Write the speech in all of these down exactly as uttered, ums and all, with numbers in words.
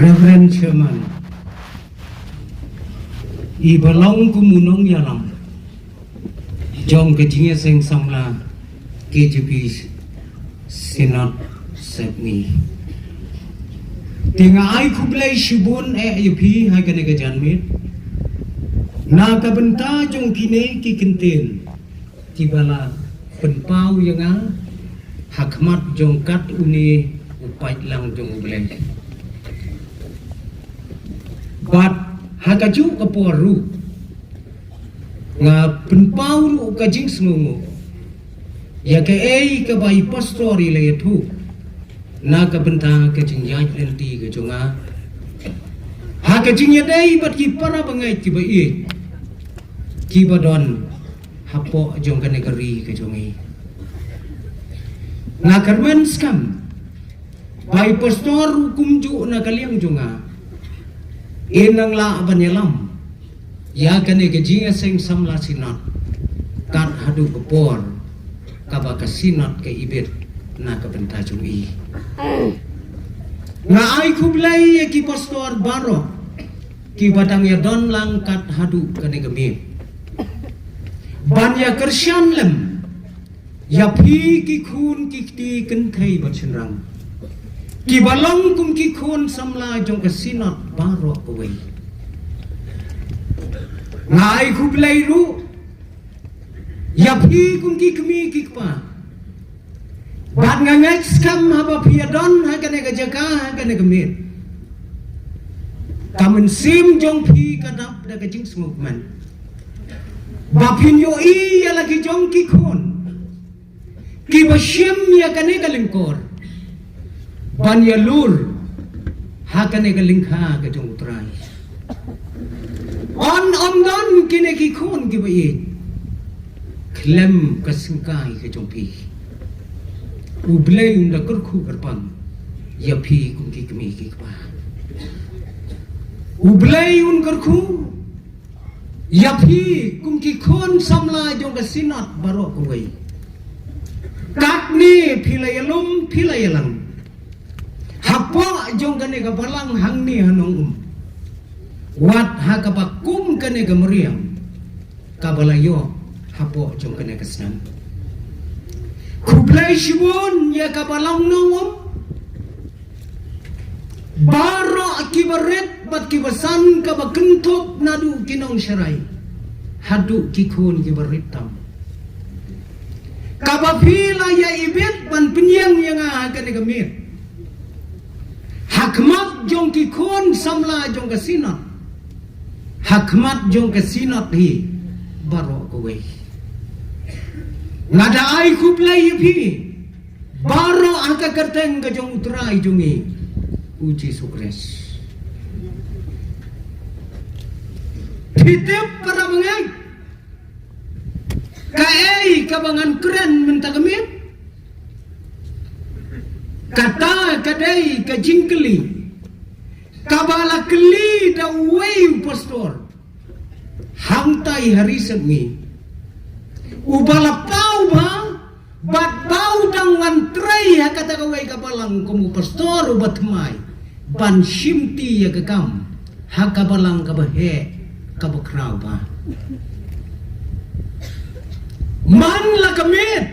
Reverend Chairman, i ba long kum u nongïalam jong ka jingïaseng samla K J P Synod Sepngi. Te nga ai khublei shibun eh ïa phi ha kane ka janmiet na ka bynta jong kine ki kyntien kiba la pynpaw ïa nga ha khmat jong kat une u paidlang jong U Blei. Bad ha kajuh ka por ruh nga pynpaw ruh ka jingsngewnguh ïa kaei kaba i pastor i la ïathuh na ka bynta ka jingïaid lynti ka jong nga ha ka jingïadei bad ki para bangeit kiba ïeit kiba don hapoh jong kane ka ri ka jong i. Nga kyrmen skhem ba i pastor u kumjuh na ka liang jong nga in nang lah ban ïalam ïa kane ka jingïaseng samla Synod kat haduh ka por kaba ka Synod ka ibit na ka bynta jong i. Nga ai khublei ïa ki pastor baroh kiba dang ïadon lang kat haduh kane ka miet ban ïa kyrshan lem ïa phi ki khun ki kti kynthei bad shynrang kiba long kum ki khun samla jong ka Synod baroh kawei. Nga ai khublei ruh ïa phi kum ki kmie ki kpa bad nga ngeit skhem haba phi ïadon ha kane ka jaka ha kane ka miet ka mynsiem jong phi ka dap da ka jingsngewkmen ba phin ïohi ïa la ki jong ki khun kiba shim ïa kane ka lyngkor ban ïalur ha kane ka lyngkha ka jong U Trai. Yn ym don kine ki khun kiba ïeit khlem ka syngkai ka jong phi. U Blei un da kyrkhu kyrpang ïa phi kum ki kmie ki kpa. U Blei un kyrkhu ïa phi kum ki khun samla jong ka Synod baroh kawei. Katne phi la ïalum phi la ïalang hapoh jong kane ka balang hangne ha Nongum wat ha kaba kum kane ka mariang kaba la ïoh hapoh jong kane ka snem. Khublei shibun ïa ka balang Nongum baroh kiba rit bad kiba san kaba kynthup naduh ki nongsharai haduh ki khun kiba rit tam kaba phi la ïa ibit ban pynïeng ïa nga ha kane ka miet ha khmat jong ki khun samla jong ka Synod ha khmat jong ka Synod hi baroh kawei. Nga da ai khublei ïa phi baroh ha ka kyrteng ka jong U Trai jong ngi U Jisu Khrist. Phi tip para bangeit kaei kaba ngan kren mynta ka miet? Kata ka dei ka jingkylli kaba la kylli da uwei u pastor hangtai ha Ri Sepngi uba la paw bha bad ba u dang wan trei ha kata kawei ka balang kum u pastor uba thymmai ban shimti ïa ka kam ha ka balang kaba heh kaba khraw bha. Man la ka miet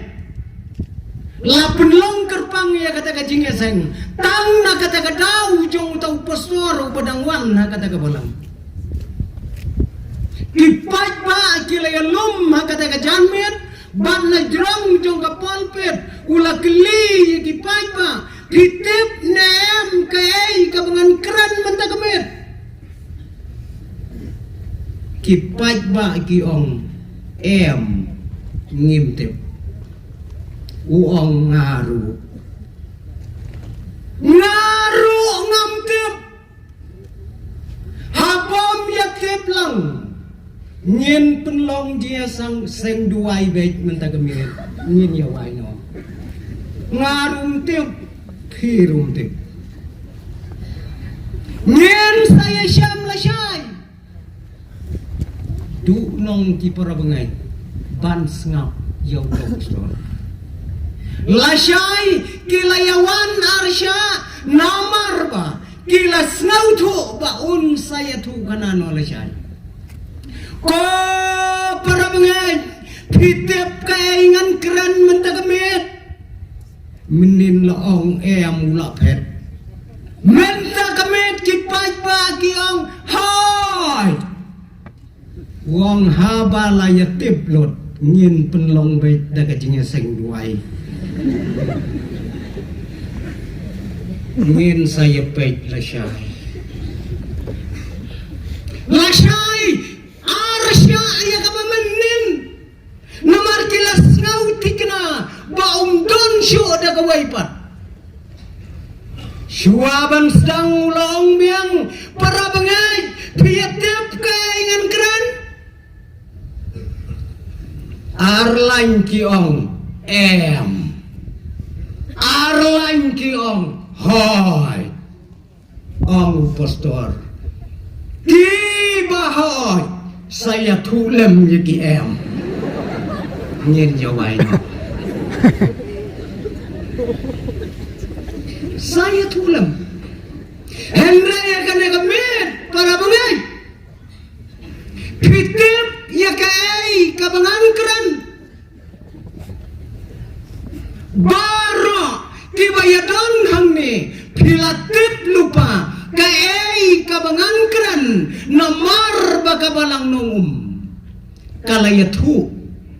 la pynlong kyrpang ïa kata ka jingïaseng tang na kata ka daw jong uta u pastor uba dang wan ha kata ka balang. Ki paidbah ki la ïalum ha kata ka janmiet bad na jrong jong ka pulpit u la kylli ïa ki paidbah, phi tip ne em kaei kaba ngan kren mynta ka miet? Ki paidbah ki ong, em, ngim tip. U ong, nga ruh, nga ruh ngam tip. Haba ym ïa tip lang ngin pynlong jingïaseng duwai beit mynta ka miet, ngin ïa wai noh. Nga ruh ym tip, phi ruh ym tip. Ngin sa ïashem lashai. Duh nong ki para bangeit ban sngap ïa u long stor. Lashai ki la ïawan arshah namar ba Ki la sngewthuh ba un sa ïathuh khana noh lashai. Ko para bangeit, phi tip kaei ngan kren mynta ka miet? Mynnin la ong em, u la phet. Mynta ka miet ki paidbah ki ong hooid. U ong haba la ïatip lut, ngin pynlong beit da ka jingïaseng duwai. Ngin sa ïapeit lashai. Lashai, ar shah ïa kaba mynnin. Namar ki la sngew thikna ba um don shuh da kawei pat. Shuwa ban sdang u la ong biang, para bangeit, phi ïatip kaei ngan kren? Ar lain ki ong em. Ar lain ki ong hooid. Ong u pastor, kiba hooid sa ïathuh lem ïa ki em. Ngin ïa wai noh. Sa ïathuh lem. Hynrei ïa kane ka miet, para bangeit, phi tip ïa kaei kaba ngan kren? Baroh kiba ïadon hangne, phi la tip lypa kaei kaba ngan kren, namar ba kaba lang nong um ka la ïathuh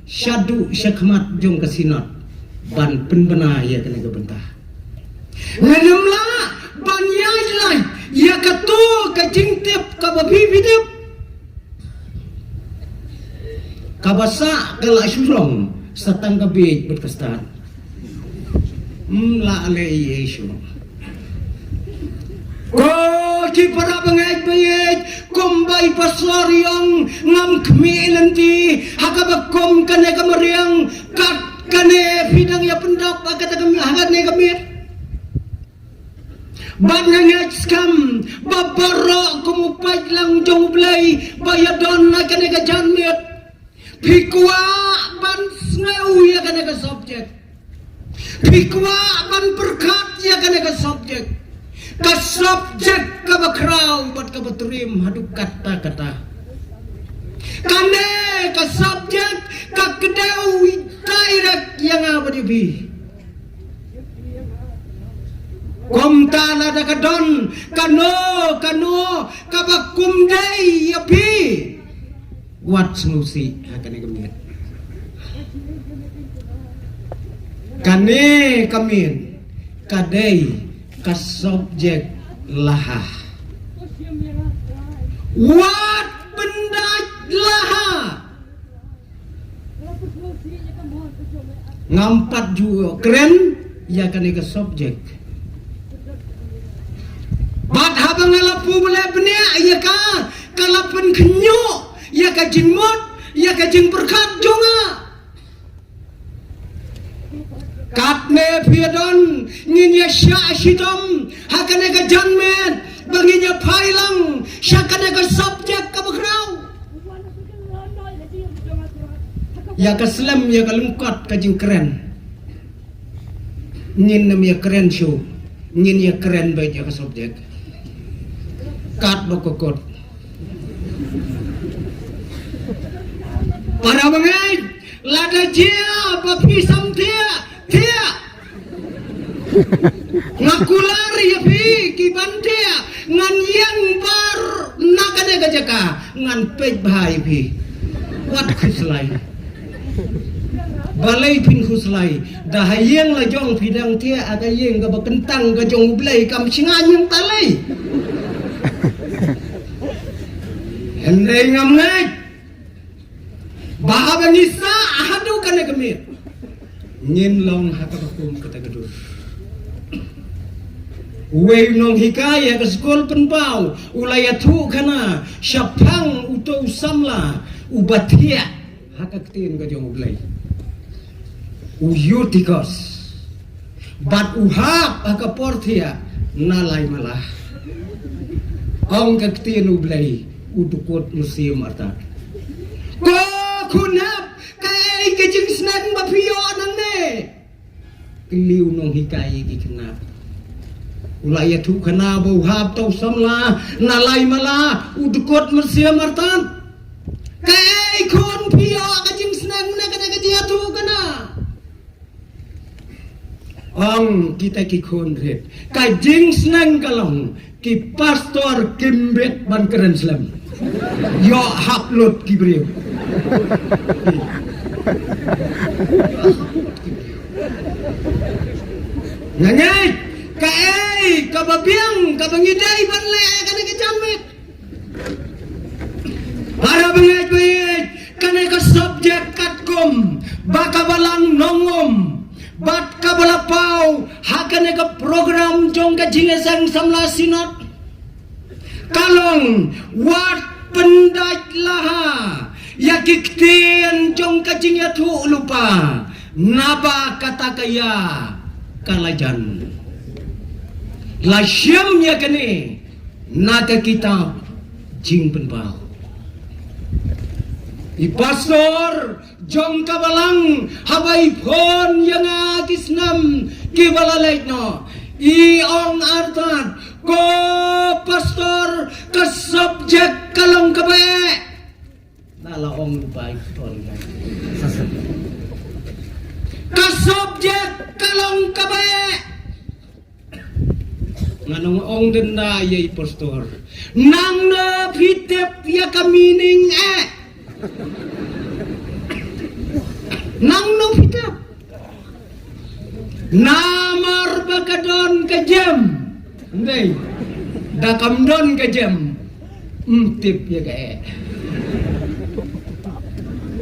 shaduh shakhmat jong ka synod ban pynbna ïa kane ka bynta. Ngam lah ban ïaid lait ïa kato ka jingtip kaba phi phi tip. Kaba sah ka la shu long sa tang ka bieit bad ka stad. Ym lah leh ei ei shuh. Ko ki para bangeit bangeit, kumba i pastor i ong, ngam khmih lynti ha kaba kum kane ka mariang, kat kane phi dang ïa pyndap ha kata ka mi-, ha kane ka miet. Bad nga ngeit skhem ba baroh kum u paidlang jong U Blei ba ïadon ha kane ka janmiet, phi kwah ban sngew ïa kane ka subject. Phi kwah ban pyrkhat ïa kane ka subject. Ka subject kaba khraw bad kaba triem haduh katta katta. Kane ka subject ka kdew direct ïa nga bad ïa phi. Kumta lada ka don kano kano kaba kum dei ïa phi, wat sngewsih ha kane ka miet. Kane ka miet ka dei ka subject laha. Wat pyndait laha. Ngam pat ju kren ïa kane ka subject. Bad haba nga la pule bniah ïa ka, ka la pynkhynñiuh ïa ka jingmut, ïa ka jingpyrkhat jong nga. Katne phi ïadon, ngin ïa shah shitom ha kane ka janmiet ba ngin ïa phai lang sha kane ka subject kaba khraw. Ïa ka slem, ïa ka lyngkot ka jingkren, ngin nym ïa kren shuh, ngin ïa kren beit ïa ka subject. Kat ba ka kut. Para bangeit, lada jia ba phi sam thiah, thiah. Nga kular ïa phi ki ban thiah, ngan ïeng bar na kane ka jaka, ngan peit bha ïa phi. Wat khuslai. Balei phin khuslai? Da ha ïing la jong phi dang thiah ha ka ïing kaba kyntang ka jong U Blei, kam shngaiñ ïa ta lei. Hynrei ngam ngeit ba haba ngi sah haduh kane ka miet, ngin long ha kaba kum kata ka dur. Uwei u nonghikai ha ka skul pynpaw u la ïathuh khana shaphang uto u samla uba thiah ha ka ktien ka jong U Blei, u Eutychus. Bad u hap ha ka por thiah na lai mala. Ong ka ktien U Blei, u dkut mynsiem artat. Ko khun hep, kaei ka jingsneng ba phi ïoh nangne? Kylli u nonghikai ïa ki khynnah. La ïathuh khana ba u hap ta u samla na lai mala, u dkut mynsiem artat. Kaei khun phi ïoh ka jingsneng na kane ka jingïathuh khana? Ong kita ki khun rit, ka jingsneng ka long ki pastor kim bit ban kren slem. Ïoh hap lut ki briew. Nga ngeit kaei kaba biang kaba ngi dei ban leh kane ka janmiet. Para bangeit bangeit, kane ka subject katkum ba ka Balang Nongum bad ka ba la paw ha kane ka program jong ka jingïaseng samla Synod ka long wat pyndait laha ïa ki ktien jong ka jingïathuhlypa, naba kata ka ïa ka la jan. La shim ïa kane na ka kitab Jingpynpaw. I pastor jong ka Balang haba i phone ïa nga ki snem kiba la leit noh, i ong artat, ko pastor, ka subject ka long kaba eh. Na la ong lypa i pastor ïa nga, ka subject ka long kaba eh. Ngan ong, ong dynda ïa i pastor, nangno phi tip ïa ka meaning eh? Nangno phi tip? Namar ba ka don ka jem. Ndei, da kam don ka jem, ym tip ïa ka eh.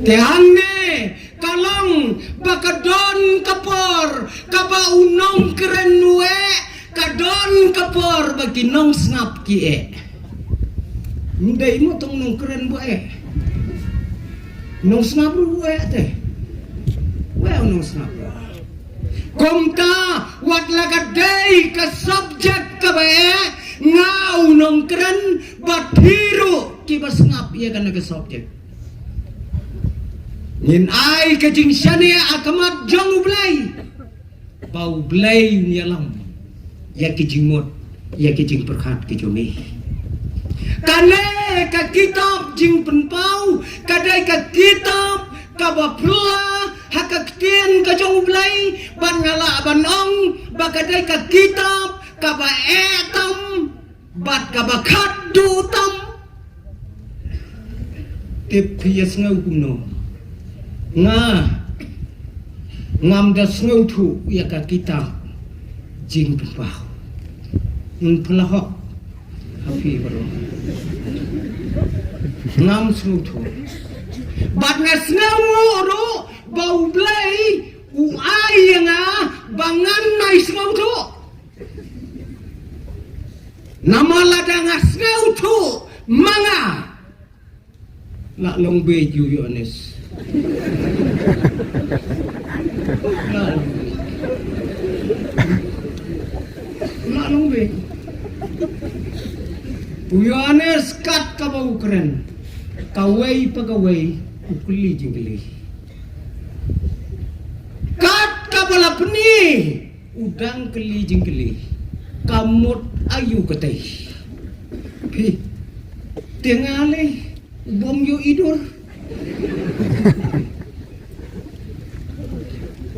Te hangne ka long ba ka don ka por kaba u nongkren u eh, ka don ka por ba ki nongsngap ki eh. Ym dei mo tang nongkren ba eh, nongsngap ruh ba eh te. Ba eh u nongsngap ruh. Kumta wat la ka dei ka subject kaba eh, nga u nongkren bad phi ruh kiba sngap ïa kane ka subject, ngin ai ka jingshaniah ha khmat jong U Blei ba U Blei un ïalam ïa ki jingmut, ïa ki jingpyrkhat ki jong ngi. Kane ka kitab Jingpynpaw ka dei ka kitab kaba phylla ha ka ktien ka jong U Blei, bad nga lah ban ong ba ka dei ka kitab kaba eh tam bad kaba khatduh tam. Te phi ïa sngew kumno? Nga ngam da sngewthuh ïa ka kitab Jingpynpaw. Ngan pynlahok ha phi baroh, ngam sngewthuh. Bad nga sngew ruh ba U Blei u ai ïa nga ba ngan ai sngewthuh. Namar lada nga sngewthuh ma nga, lah long beit ïa u Ïoannis. Lah long beit. Lah long beit. U Ïoannis kat kaba u kren, kawei pa kawei u kylli jingkylli. Kat kaba la pyni, u dang kylli jingkylli. Ka mut aïu katei? Phi, te nga lei u bym ïohi dur.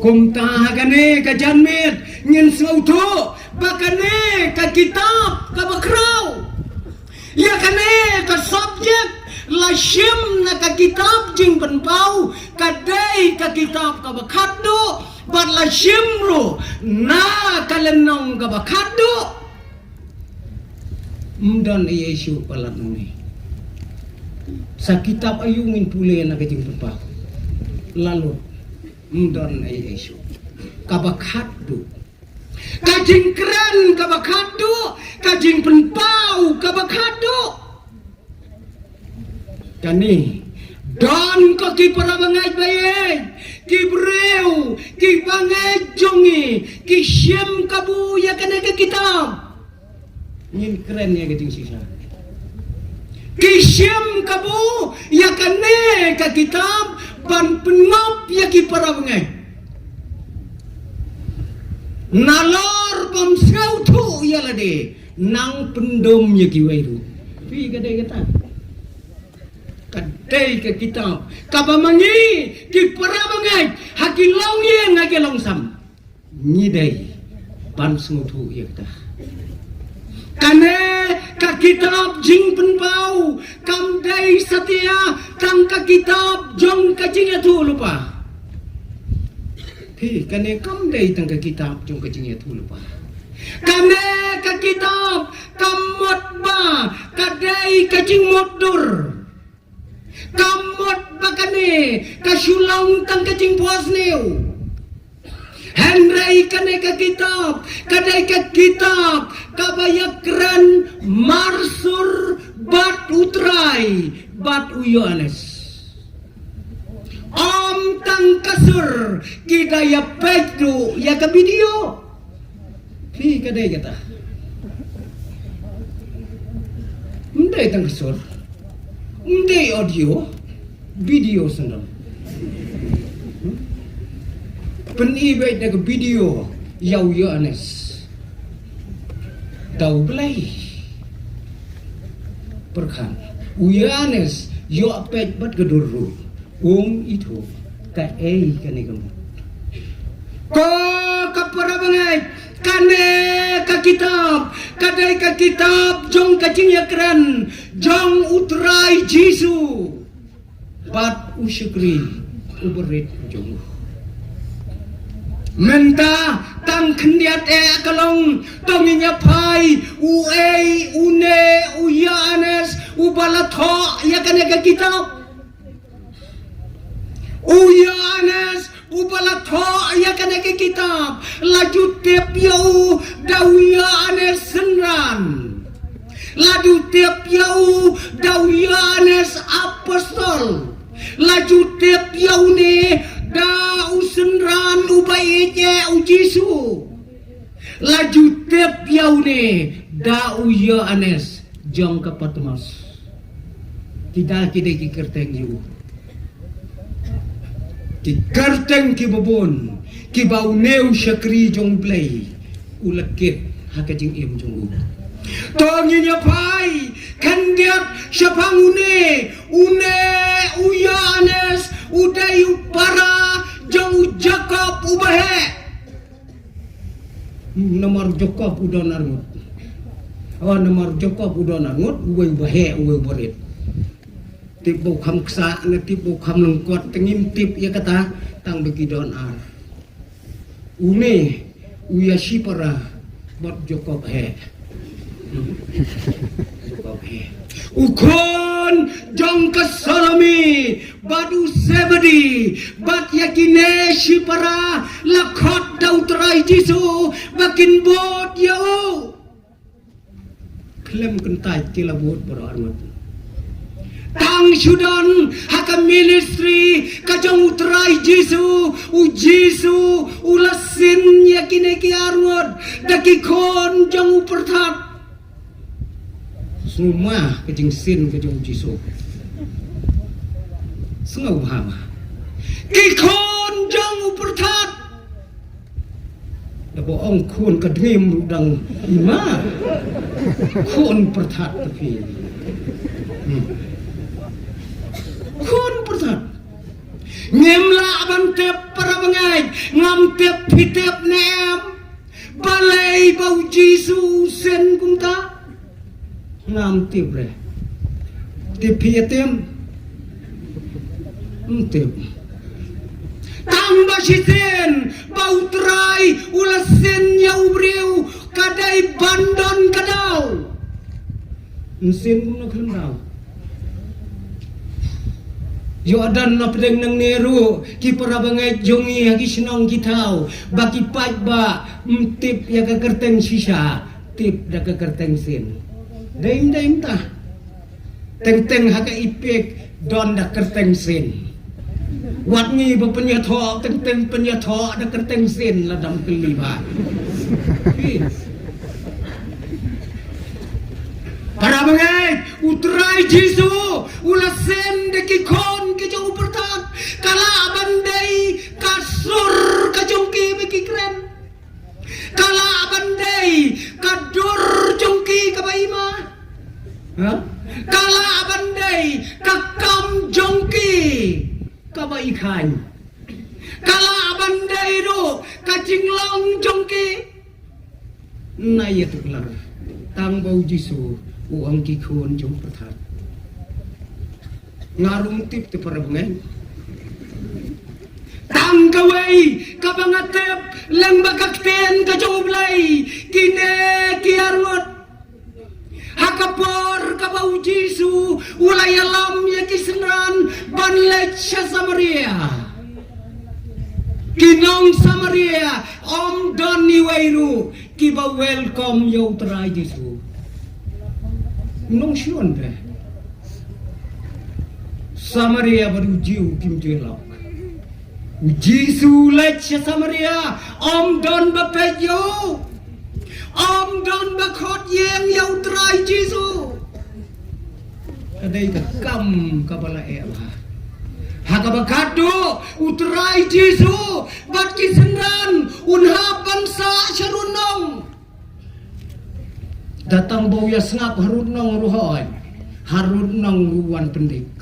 Kumta ha kane ka janmiet ngin sngewthuh ba kane ka kitab kaba khraw. Ïa kane ka subject la shim na ka kitab Jingpynpaw, ka dei ka kitab kaba khatduh, bad la shim ruh na ka lynnong kaba khatduh. Ym don ei ei shuh palat nangne. Sa kitab aïu ngin pule na ka Jingpynpaw? Lalu ym don ei ei shuh. Kaba khatduh. Ka jingkren kaba khatduh, ka jingpynpaw kaba khatduh. Kane, don ko ki para bangeit baieit, ki briew, ki bangeit jong ngi, ki shim kabu ïa kane ka kitab. Ngin kren ïa ka jingshisha. Ki shim kabu ïa kane ka kitab ban pynngop ïa ki para bangeit. Nalor Bym sngewthuh ïa lade, nang pyndum ïa kiwei ruh. Phi, ka dei kata. Ka dei ka kitab kaba ma ngi ki para bangeit ha ki longïing, ha ki longsam, ngi dei ban sngewthuh ïa kata. Kane ka kitab Jingpynpaw kam dei satia tang ka kitab jong ka jingïathuhlypa. Phi, kane kam dei tang ka kitab jong ka jingïathuhlypa. Kane ka kitab kam mut ba ka dei ka jingmutdur. Kam mut ba kane ka shu long tang ka jingphohsniew. Hynrei kane ka kitab ka dei ka kitab kaba ïakren marsur bad U Trai bad u Ïoannis. Ym tang ka sur, ki da ïa peit ruh ïa ka video. Phi, ka dei kata. Ym dei tang ka sur, ym dei audio, video sendal. Pyni beit da ka video ïa u Ïoannis da U Blei. Pyrkhat, u Ïoannis ïoh peit bad ka dur ruh. Um ithuh kaei kane ka mut. Ko ka para bangeit, kane ka kitab ka dei ka kitab jong ka jingïakren jong U Trai Jisu bad u shakri uba rit jong u. Mynta tang khyndiat eh ka long, to ngin ïa phai, uei, une u Ïoannis uba la thoh ïa kane ka kitab. U Ïoannis uba la thoh ïa kane ka kitab, la ju tip ïa u da u Ïoannis synran. La ju tip ïa u da u Ïoannis apostol. La ju tip ïa une da u synran uba ïeit ïa u Jisu. La ju tip ïa une da u Ïoannis jong ka Patmos. Kita ki dei ki kyrteng ïa u. Ki kyrteng kiba bun kiba une u shakri jong U Blei u la kit ha ka jingim jong u. To ngin ïa phai khyndiat shaphang une, une u Ïoannis u dei u para jong u Jakob uba heh. Namar Jakob u don ar ngut. Oh, namar Jakob u don ar ngut, uwei uba heh, uwei uba rit. Tip ba u kham ksa ne tip ba u kham lyngkot, te ngim tip ïa kata, tang ba ki don ar. Une u ïa shipara bad Jakob heh. Jakob heh. U khun jong ka Salome bad u Zebedi bad ïa kine shipara la khot da U Trai Jisu ba kin bud ïa u. Khlem kyntait ki la bud baroh arngut. Tang shu don ha ka ministry ka jong U Trai Jisu, u Jisu u la sin ïa kine ki arngut da ki khun jong u pyrthat. Sngewma ka jingsin ka jong u Jisu. Sngewma. Ki khun jong u pyrthat. Da ba ong khun ka dngim dang ima. Khun pyrthat ta phi. Hmm. Khun pyrthat. Ngim lah ban tip para bangeit, ngam tip phi tip ne em. Balei ba u Jisu u sin kumta? Ngam tip re. Tip phi ïa tip? Ym tip. Tang ba shisien ba U Trai u la sin ïa u briew ka dei ban don ka daw. Ym sin kumno khlem daw. Ïoh don na pdeng nangne ruh ki para bangeit jong ngi ha ki shnong ki thaw ba ki paidbah ym tip ïa ka kyrteng shisha, tip da ka kyrteng sien. Dei ym dei mynta. Teng teng ha ka Epic don da kyrteng sien. Wat ngi ba pynïathoh teng teng pynïathoh da kyrteng sien la dam kylli ba. Para bangeit, U Trai Jisu u la send da ki khun ki jong u pyrthat, ka lah ban dei ka sur ka jong ki ba ki kren. Ka lah ban Ha? Ka lah ban dei ka kam jong ki kaba i khain. Ka lah ban dei ruh ka jinglong jong ki. Na ïa tu klar. Tang ba u Jisu u ong ki khun jong pyrthat. Nga rung tip te para bangeit. Tang kawei kaba nga tip leng ba ka ktien ka jong U Blei kine ki arngut. Ha ka por kaba u Jisu u la ïalam ïa ki synran ban leit sha Samaria. Ki nong Samaria ym don iwei ruh kiba welcome ïa u Trai Jisu. Nong shun de. Samaria bad u Jiw kim ju lok. U Jisu leit sha Samaria ym don ba peit ïa u. Ym don ba khot ïeng ïa u Trai Jisu. Ka dei ka kam kaba la eh bha. Ha kaba khadduh u Trai Jisu bad ki synran un hap ban sah sha rud nong. Da tang ba u ïa sngap harud nong ruh hoi. Harud nong u wan pyndik.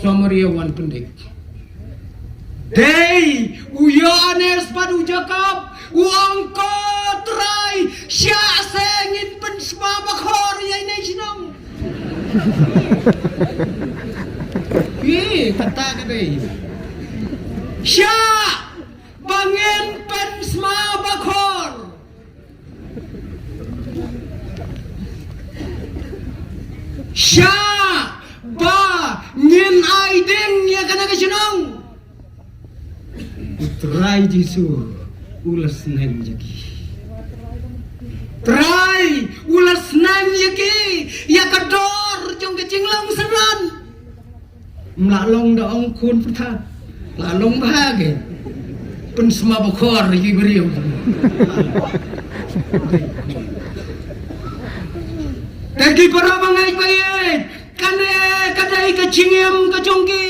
Samaria wan pyndik. Dei u Ïoannis bad u Jakob u ong, ko Trai, shah se ngin pynsma bakhor ïa ine i shnong. Ïe, kata ka dei. Shah ba ngin pynsma bakhor. Shah ba ngin ai ding ïa kane ka shnong. U Trai Jisu u la sneng ïa ki. Trai u la sneng ïa ki ïa ka dor jong ka jinglong synran. Mla long da ong khun pyrthat. La long bha ki. Pynsma bakhor ki briew. Te ki para bangeit baieit, kane ka dei ka jingim ka jong ki.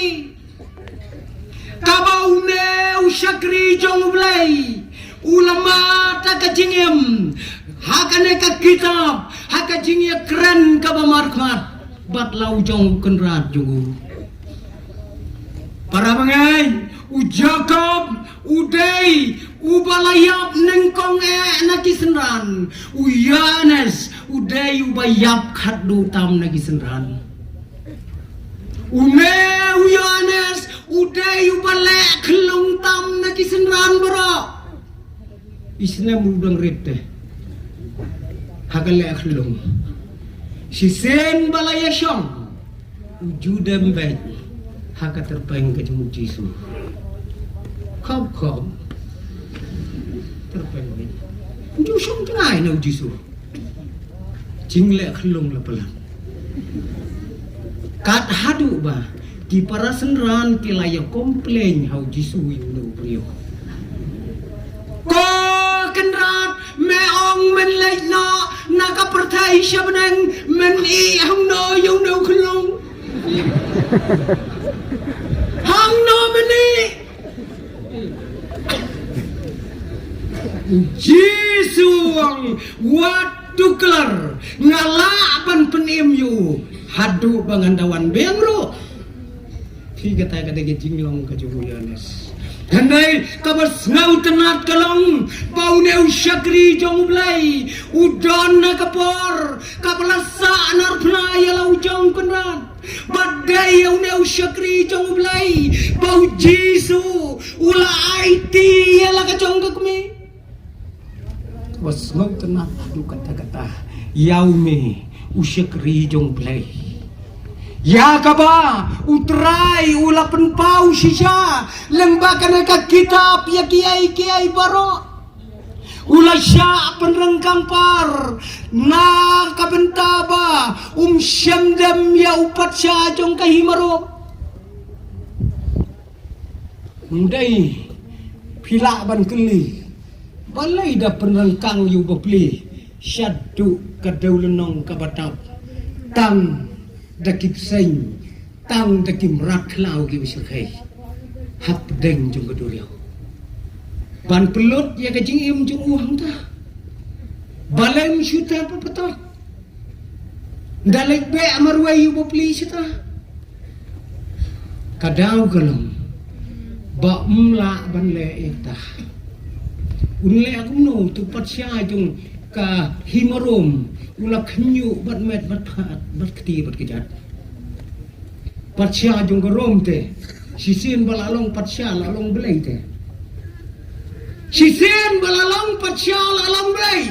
Kaba une u shakri jong U Blei u la mad ha ka jingim, ha kane ka kitab, ha ka jingïakren kaba markhmat bad la u jong u kynrad jong u. Para bangeit, u Jakob u dei uba la ïap nyngkong eh na ki synran. U Ïoannis u dei uba ïap khadduh tam na ki synran. Une u Ïoannis u dei uba leh khyllung tam na ki synran baroh. I snem u dang rit te ha ka leh khyllung. Shisien ba la ïashong u ju dem beit ha ka tyrpeng ka jong u Jisu. Khop khop tyrpeng beit. U ju shong jngai na u Jisu. Jingleh khyllung la palat. Kat haduh ba ki para synran ki la ïa complain ha u Jisu ïa une u briew. Ko kynrad, me ong men leit noh na ka pyrthei sha bneng, men ïeh hangno ïa une u khyllung? Hangno men ïeh? Jisu u ong, wat tuklar, nga lah ban pynim ïa u haduh ba ngan da wan biang ruh. Phi, kata ka dei ka jinglong ka jong u Ïoannis. Hynrei kaba sngewtynnat ka long ba une u shakri jong U Blei u don ha ka por kaba la sah narphna ïa la u jong u kynrad. Ba dei ïa une u shakri jong U Blei ba u Jisu u la aiti ïa la ka jong ka kmie. Ba sngewtynnat haduh katta katta ïa une u shakri jong U Blei, ïa kaba u Trai u la pynpaw shisha lyngba kane ka kitab ïa kiei kiei baroh. U la shah pynryngkang par na ka bynta ba um shem dem ïa u patsha jong ka hima Rom. Ym dei, phi lah ban kylli, balei da pynryngkang ïa u bapli shaduh ka dewlynnong kaba dap, tang da ki bseiñ, tang da ki mrad khlaw kiba shyrkhei hapdeng jong ka duriaw? Ban pynlut ïa ka jingim jong u hangta. Balei ym shu tep ha patok? Da leit beh marwei u bapli sha ta. Ka daw ka long ba um lah ban leh ïa ta. Un leh kumno? Tu patsha jong ka hima Rom u la khynñiuh bad met bad phat bad kti bad kjat. Patsha jong ka Rom te, shisien ba la long patsha la long Blei te. Shisien ba la long patsha la long Blei.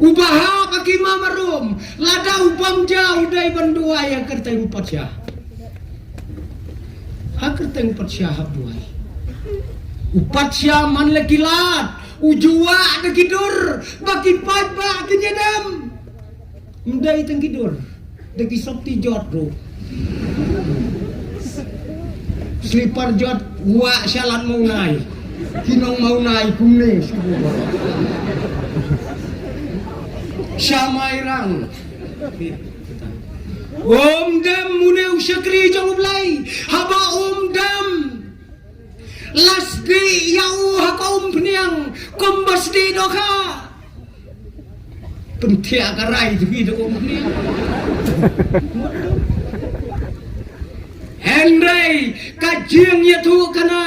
Uba hap ha ki hima Rom, lada u bym ja u dei ban duwai ha kyrteng u patsha. Ha kyrteng u patsha hap duwai. U patsha man la ki lad, u ju wah da ki dur ba ki paidbah kin ïadem. Ym dei tang ki dur, da ki sopti jot ruh. Slipar jot, wah sha lad Mawnai. Ki nong Mawnai kumne shu wah. Sha Mairang. Um dem une u shakri jong U Blei, haba um dem, la sdih ïa u ha ka umphniang kumba sdih dohkha. Pynthiah ka rai te phi da umphniang. Hynrei ka jingïathuh kane,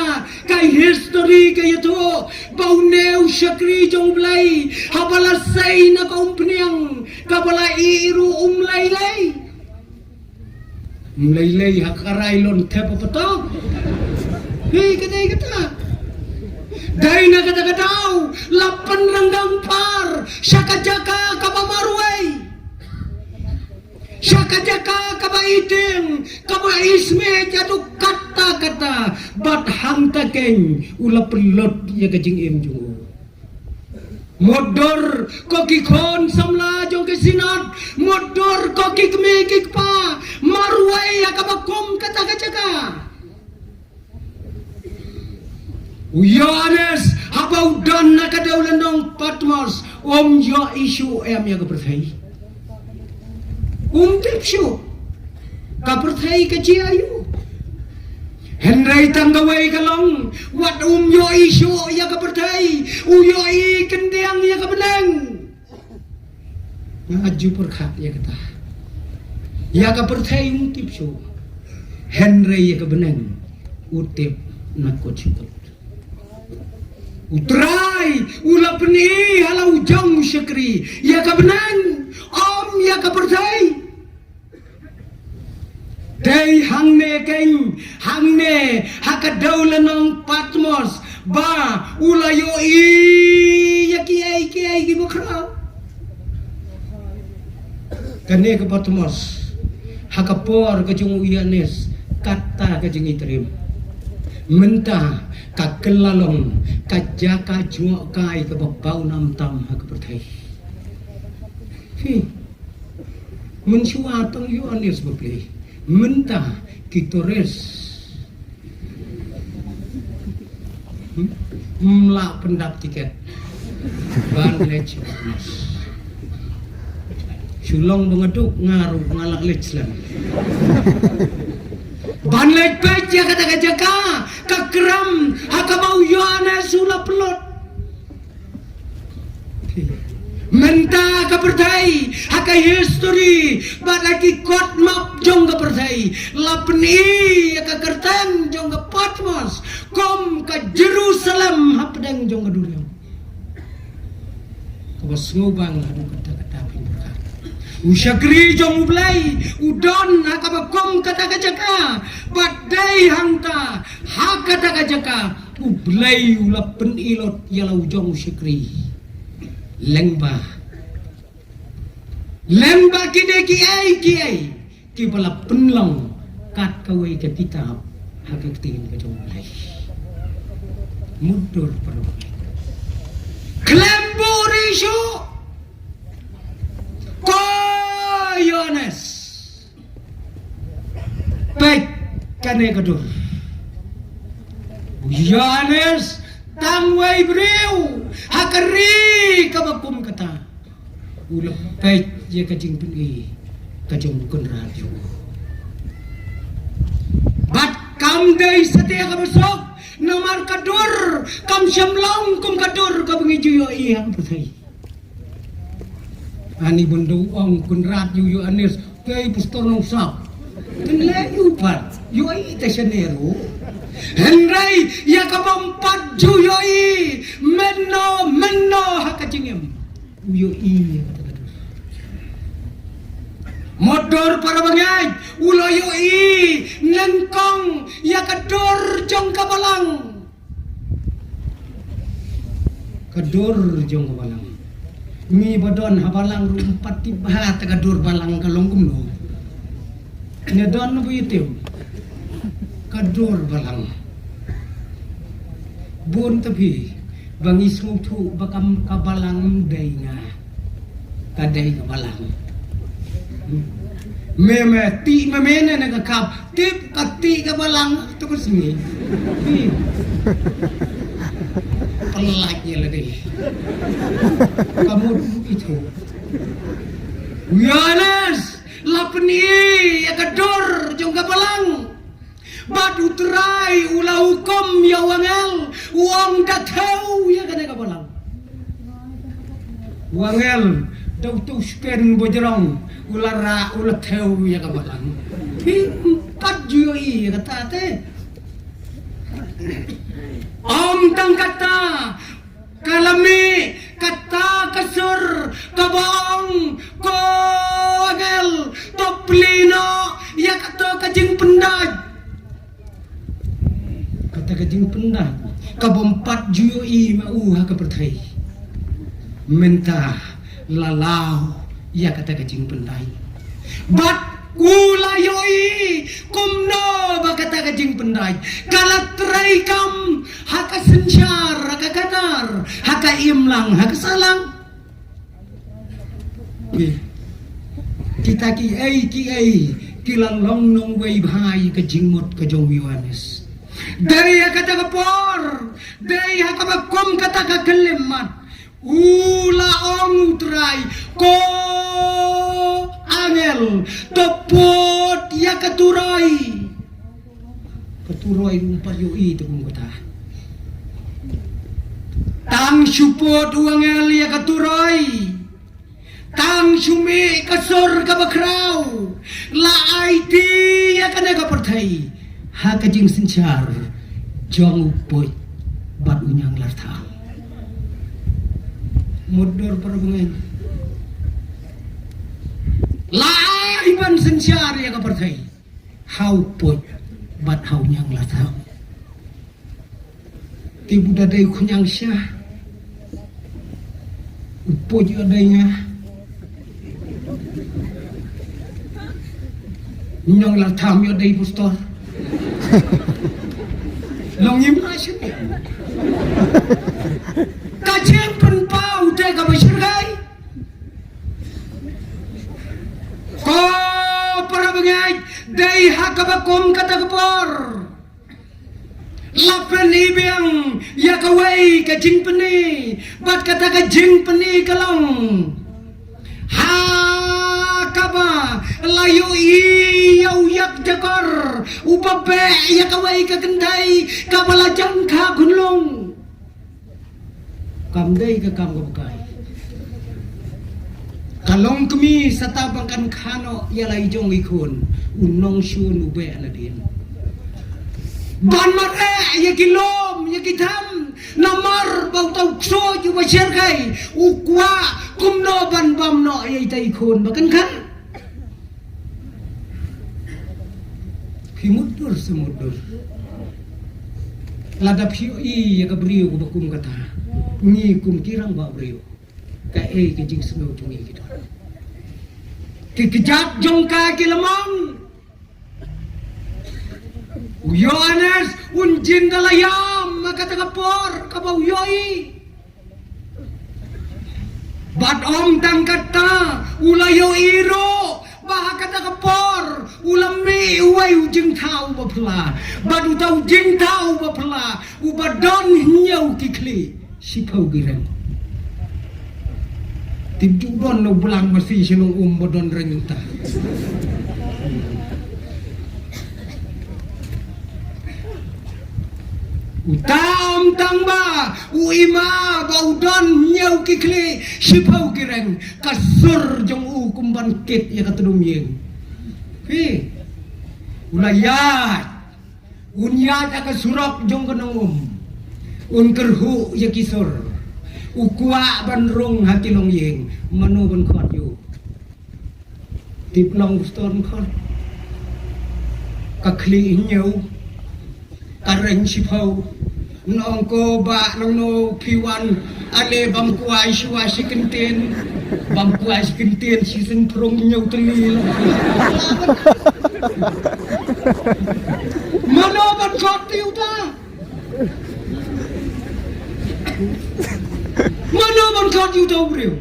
ka history ka ïathuh ba une u shakri jong U Blei, haba la sei na ka umphniang, kaba la ïeh ruh um lei lei. Ym lei lei ha ka rai lon thep ha patok. Hei, ka dei kata. Dei na kata ka daw la pynranggang par sha ka jaka kaba marwei, sha ka jaka kaba iting, kaba ismit ïa duk katta katta. Bad hangta keiñ u la pynlut ïa ka jingim jong u. Mutdur ko ki khun samla jong ki Synod, mutdur ko ki kmie ki kpa, marwei ha kaba kum kata ka jaka. U Ïoannis haba u don na ka dewlynnong Patmos, um ïohi shuh em ïa ka pyrthei? Um tip shuh. Ka pyrthei ka jia ïa u. Hynrei tang kawei ka long, wat um ïohi shuh ïa ka pyrthei, u ïohi khyndiat ïa ka bneng. Nga ju pyrkhat ïa kata. Ïa ka pyrthei um tip shuh. Hynrei ïa ka bneng u tip na kut sha kut. U Trai u la pyni ha la u jong u shakri ïa ka bneng, ym ïa ka pyrthei. Dei hangne keiñ, hangne ha ka dewlynnong Patmos, ba u la ïohi ïa kiei kiei kiba khraw. Kane ka Patmos, ha ka por ka jong u Ïoannis, kata ka jingïatrim. Mynta ka kylla long ka jaka jngohkai kaba pawnam tam ha ka pyrthei. Hi. Mynshuwa tang u Ïoannis bapli. Mynta ki tourist. Hmm? Ym lah pyndap tiket ban leit sha Patmos. Shu long ba nga duk, nga ruh nga lah leit slem. Ban leit peit ïa kata ka jaka ka kram ha kaba u Ïoannis u la pynlut. Mynta ka pyrthei, ha ka history bad ha ki kot map jong ka pyrthei, la pyni ïa ka kyrteng jong ka Patmos kum ka Jerusalem hapdeng jong ka duriaw. Kaba sngewbang haduh katta katta phin pyrkhat. U shakri jong U Blei u don ha kaba kum kata ka jaka, bad dei hangta ha kata ka jaka U Blei u la pyni lut ïa la u jong u shakri. Lyngba, lyngba kine kiei kiei kiba la pynlong kat kawei ka kitab ha ka ktien ka jong U Blei. Mutdur para bangeit. Khlem buhrieh shuh, ko Ïoannis. Peit kane ka dur. U Ïoannis tang wei briew ha ka ri kaba kum kata. U la peit ïa ka jingpyni ka jong u Kynrad jong u. Bad kam dei satia kaba suk, namar ka dur kam shym long kum ka dur kaba ngi ju ïohi ha ka pyrthei. Ani bun da u ong Konrad ïa u Ïoannis, te i pastor nong sap. Te leh ïa u pat, ïohi te shane ruh. Hynrei ïa kaba ym pat ju ïohi mynno mynno ha ka jingim. U ïohi ïa kata ka dur. Mutdur para bangeit, u la ïohi nyngkong ïa ka dur jong ka balang. Ka dur jong ka balang. Ngi ba don ha balang ruh ym pat tip bha te ka dur balang ka long kumno. Ngi don ba ïa tip ka dur balang. Bun te phi ba ngi sngewthuh ba kam ka balang ym dei nga. Ka dei ka balang. Me me ti me me ne ne ka kap tip ka ti ka balang tu ka sngi. Hi. Pelak ïa la dei. Ka mut itu. Ïoannis la pyni ïa ka dur jong ka balang. Bad u Trai u la hukum ïa u angel, u ong da thew ïa kane ka balang. U angel da u tu sken bujrong u la ra u la thew ïa ka balang. Phi ym pat ju ïohi ïa kata te. Ym tang kata, ka la mih kata ka sur kaba ong, ko angel, to plie noh ïa kata ka jingpyndait. Kata ka jingpyndait kaba ym pat ju ïohi ma u ha ka pyrthei. Mynta la law ïa kata ka jingpyndait. Bad u la ïohi kumno ba kata ka jingpyndait ka la treikam ha ka synshar, ha ka kynhar, ha ka imlang, ha ka sahlang. Ki, kita kiei kiei ki la long nongwei bha ïa ka jingmut ka jong u Ïoannis. Dei ha kata ka por, dei ha kaba kum kata ka khyllipmat. U la ong u Trai, ko angel, to put ïa ka turoi. Ka turoi ruh ym pat ïohi te kum kata. Tang shu put u angel ïa ka turoi. Tang shu mih ka sur kaba khraw. La aiti ïa kane ka pyrthei ha ka jingsynshar jong u Puig bad u Ñianglartham. Mutdur para bangeit. La ai ban synshar ïa ka pyrthei ha u Puig bad ha u Ñianglartham. Te u da dei u khñiang sha u Puig ïoh dei nga. U Ñianglartham ïoh dei pastor. Long im la shu. Ka jingpynpaw te kaba shyrkhei. Ko para bangeit, dei ha kaba kum kata ka por. La pyni biang ïa kawei ka jingpyni, bad kata ka jingpyni ka long. Ha kaba la ïohi ïa u ïakjakor, uba beh ïa kawei ka kynthei, kaba la jan kha khunlung. Kam dei ka kam kaba kai. Ka long kmie sa tang ba kan kha noh ïa la i jong i khun, u nongshun u beh nadien. Ban mareh ïa ki lum, ïa ki them, namar ba uta u ksuid uba shyrkhei u kwah kumno ban bam noh ïa ita i khun ba kan kha. Phi mutdur se mutdur. Lada phi ïohi ïa ka briew kaba kum kata, ngi kum ki rangbah briew, kaei ka jingsngew jong ngi ki don? Ki kjat jong ka ki la mang. U Ïoannis un jin da la ïam ha kata ka por kaba u ïohi. Bad ym tang kata, u la ïohi ruh ba ha kata ka por u la mih uwei u jingthaw uba phylla. Bad uta u jingthaw uba phylla uba don hynñiew ki khlieh, shiphew ki reng. Tip ju don na u blang masi shnong um ba don reng uta. Uta ym tang ba u i ma ba u don hynñiew ki khlieh shiphew ki reng, ka sur jong u kum ban kit ïa ka tdum ïing. Phi, u la ïaid, un ïaid ha ka surok jong ka nong um, un kyrhuh ïa ki sur, u kwah ban rung ha ki longïing. Mano ban khot ïa u? Tip long u pastor, khot. Ka khlieh hynñiew, ka reng shiphew. Nong ko ba nong no phi wan, ale bam kwai shuwa shi kyntien. Bam kwai shi kyntien shi seng prong hynñiew tylli. Mano ban khot ïa uta? Mano ban khot ïa uta u briew?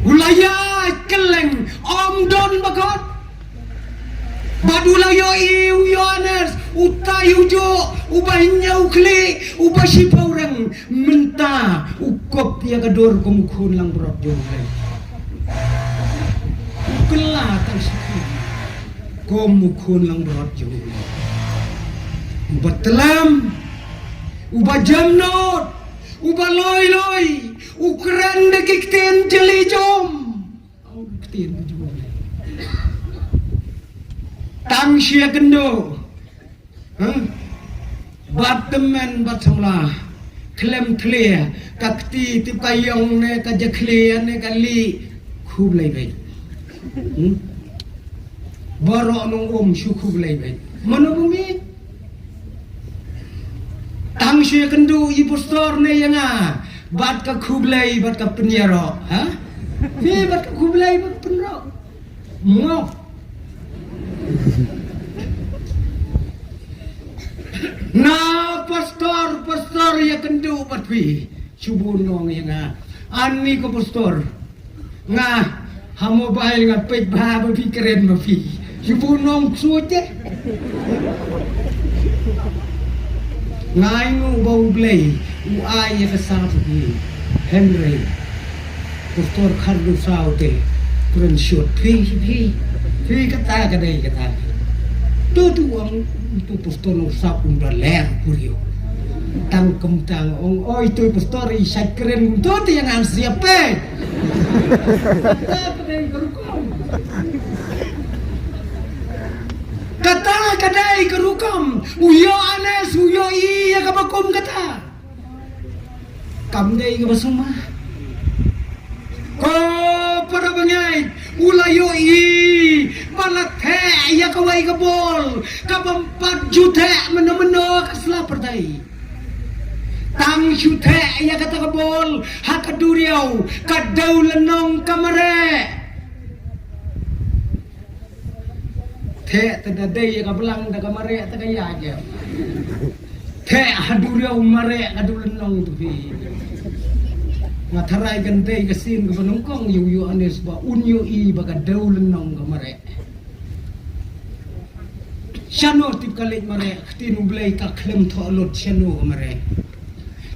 U la ïaid kylleng, ym don ba khot. Bad u la ïohi u Ïohannes, uta u juh, uba hynñiew khlieh, uba shiphew reng, mynta u kop ïa ka dur kum u khun langbrot jong U Blei. U kylla tang shi khlieh kum u khun langbrot jong U Blei. Uba tlam, uba jemnud, uba loi loi, u kren da ki ktien jylliew jong. Ong ki ktien jong. Tang shi ïakynduh. Huh? Bad tymmen bad samla, khlem khlieh, ka kti tip ka ïong ne ka jakhlia ne ka lieh, khublei beit. Hmm? Baroh nong um shu khublei beit. Mano ba mih? Tang shu ïakynduh ïa u pastor ne ïa nga bad ka khublei bad ka pynïaroh, ha? Phi bad ka khublei bad ka pynïaroh. Ngok. Na pastor, pastor ïakynduh bad phi. Shu bun nong ïa nga. Ani ko pastor. Nga ha mobile nga peit bha ba phi kren ma phi. Shu bun nong ksuid te. Nga ainguh ba U Blei u ai ïa ka sap phi. Hynrei Pastor Khardu Saw te kren shut phi, phi, phi kata ka dei kata. Tu tu ong tu pastor nong sap um da ler puriu. Tang kem tang ong oi tu pastor i shait kren tu te ïa ngan siap pe. Kata ka dei ka rukom. Kata ka dei ka rukom. U ïoh anes u ïoh i ïa kaba kum kata. Kam dei kaba sumar. Ko para bangeit, u la ïohi ba la theh ïa kawei ka bol, kabym pat ju theh mynno mynno ka sla pyrthei. Tang shu theh ïa kata ka bol ha ka duriaw, ka dewlynnong ka mareh. Theh te da dei ïa ka blang da ka mareh te ka ïaid ïa. Theh ha duriaw mareh ka dewlynnong tu phi. Nga tharai kan dei ka sien kaba nyngkong ïa u Ïoannis ba un ïohi ba ka dewlynnong ka mareh. Shano tip ka leit mareh, ka ktien U Blei ka khlem thoh lut shano ka mareh.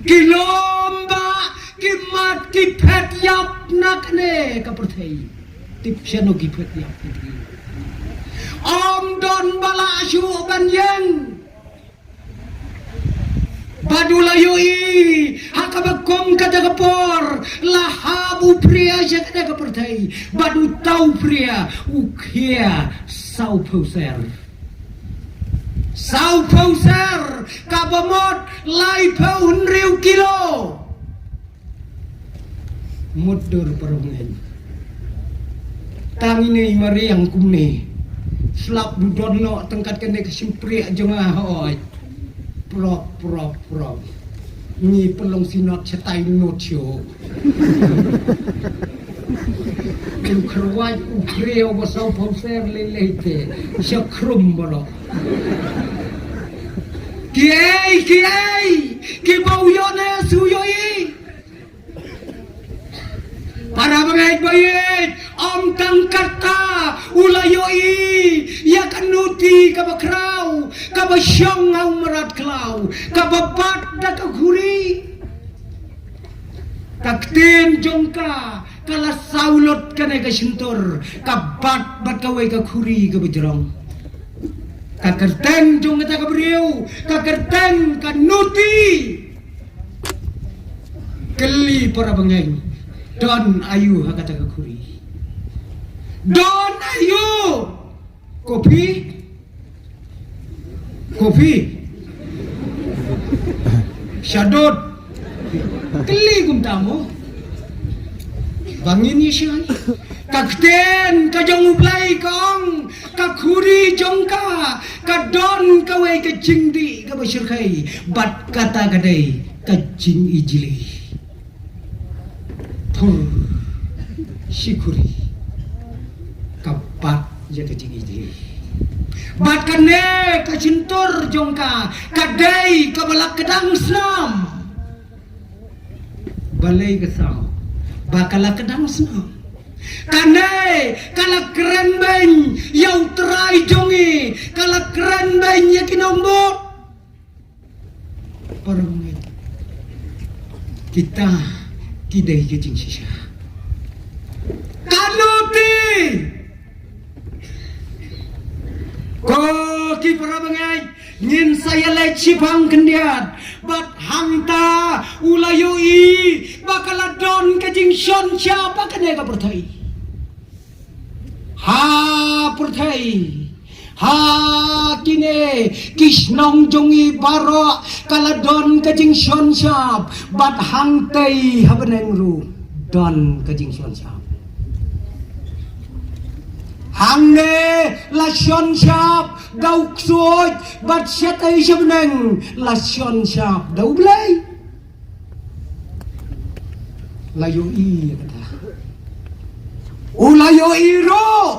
Ki lum ba ki mat ki phet ïap na kane ka pyrthei. Tip shano ki phet ïap. Ym don ba lah shuh ban ïeng. Bad u la ïohi ha kaba kum kata ka por la hap u phria sha kata ka pyrthei. Bad uta u phria u khia sawphew ser. Sawphew ser kaba mut laiphew hynriew kilo. Mut dur parong en. Tang ine i mariang kumne. Slap du don noh tang kat kane ka shympriah jong nga hoi. Prop, prop, prop. Ngi pynlong synod shatai not shuh. U kyrwat u khriaw ba sawphew ser lei lei te. Sha khrum baroh. Kiei, kiei, kiba u Ïoannis u ïohi. Para bangeit ba ïeit, ym tang kata u la ïohi ïa ka nuti kaba khraw, kaba shong ha u mrad khlaw, kaba bat da ka khuri. Ka ktien jong ka ka la saw lut kane ka shyntur, ka bat bad kawei ka khuri kaba jrong. Ka kyrteng jong kata ka briew, ka kyrteng ka Nuti. Kylli para bangeit, don aïu ha kata ka khuri? Don aïu? Kopi? Kopi? Shadot? Kylli kumta mo. Ba ngin ïa shai. Ka ktien ka jong U Blei ka ong, ka khuri jong ka ka don kawei ka jingdih kaba shyrkhei, bad kata ka dei ka jingijli. Phur shi khuri ka bat ïa ka jingijli. Bad kane ka shyntur jong ka ka dei kaba la kdang snam. Balei ka saw? Ba ka la kdang snam. Kane ka la kren beiñ ïa U Trai jong ngi, ka la kren beiñ ïa ki nongbud. Para bangeit, kita ki dei ki jingshisha. Ka Nuti. Ko ki para bangeit, ngin sa ïaleit shiphang khyndiat. Bad hangta u la ïohi ba ka la don ka jingshon shap ha kane ka pyrthei. Ha pyrthei, ha kine ki shnong jong ngi baroh ka la don ka jingshon shap, bad hangtei ha bneng ruh don ka jingshon shap. Hangne la shon shap da u ksuid, bad shatei sha bneng la shon shap da U Blei. La ïohi ïa kata. U la ïohi ruh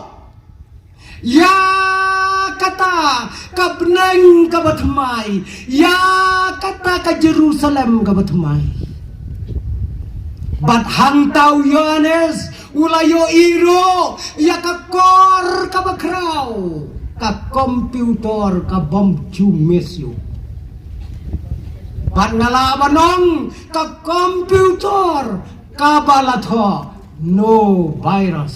ïa kata ka bneng kaba thymmai, ïa kata ka Jerusalem kaba thymmai. Bad hangta u Ïoannis u la ïohi ruh ïa ka kor kaba khraw, ka computer kabym ju miss ïoh. Bad nga lah ban ong ka computer kaba la thoh no virus.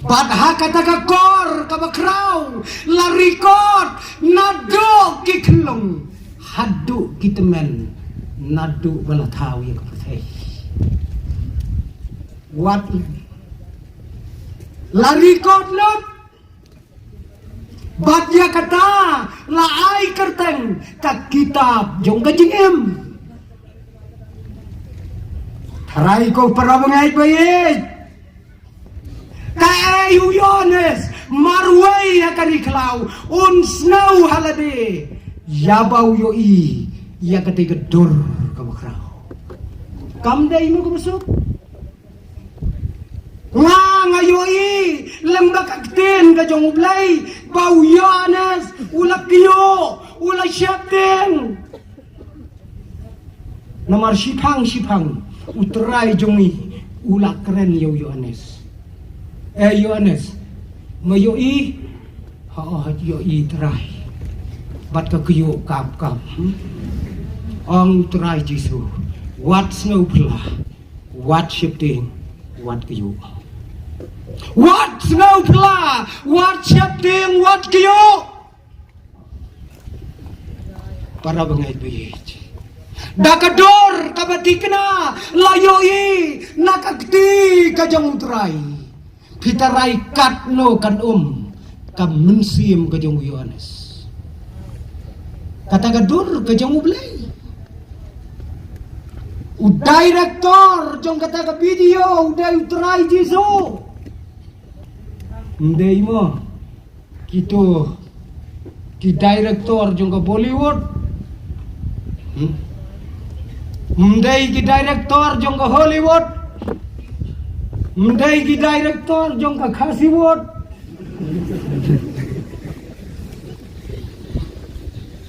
Bad ha kata ka kor kaba khraw la record naduh ki khyllung haduh ki tymmen, naduh ba la thaw ïa ka pyrthei. Wat la record lut. Bad ïa kata la ai kyrteng ka kitab jong ka jingim. Trai ko para bangeit ba ïeit. Kaei u Ïoannis marwei ha ka ri khlaw un sngew ha lade ïa ba u ïohi ïa katei ka dur kaba khraw. Kam dei mo kaba suk. Nga nga ïohi lem ba ka ktien ka jong U Blei ba u Ïoannis u la kynnoh, u la sheptieng. Namar shiphang shiphang u Trai jong ngi u la kren ïa u Ïoannis. Eh Ïoannis, me ïohi? Hooid ïohi Trai. Bad ka kyiuh kap kap. Hmm? Ong u Trai Jisu, wat sngew phylla. Wat sheptieng, wat kyiuh. Wat sngew phylla, wat sheptieng, wat kyiuh. Para bangeit ba ïeit. Da ka dur kaba thikna la ïohi na ka kti ka jong u Trai. Phi tharai katno kan um ka mynsiem ka jong u Ïoannis. Kata ka dur ka jong U Blei. U director jong kata ka video u dei u Trai Jisu. Ym dei mo kito ki director jong ka Bollywood. Hmm? Ym dei ki director jong ka Hollywood. Ym dei ki director jong ka Khasiwood.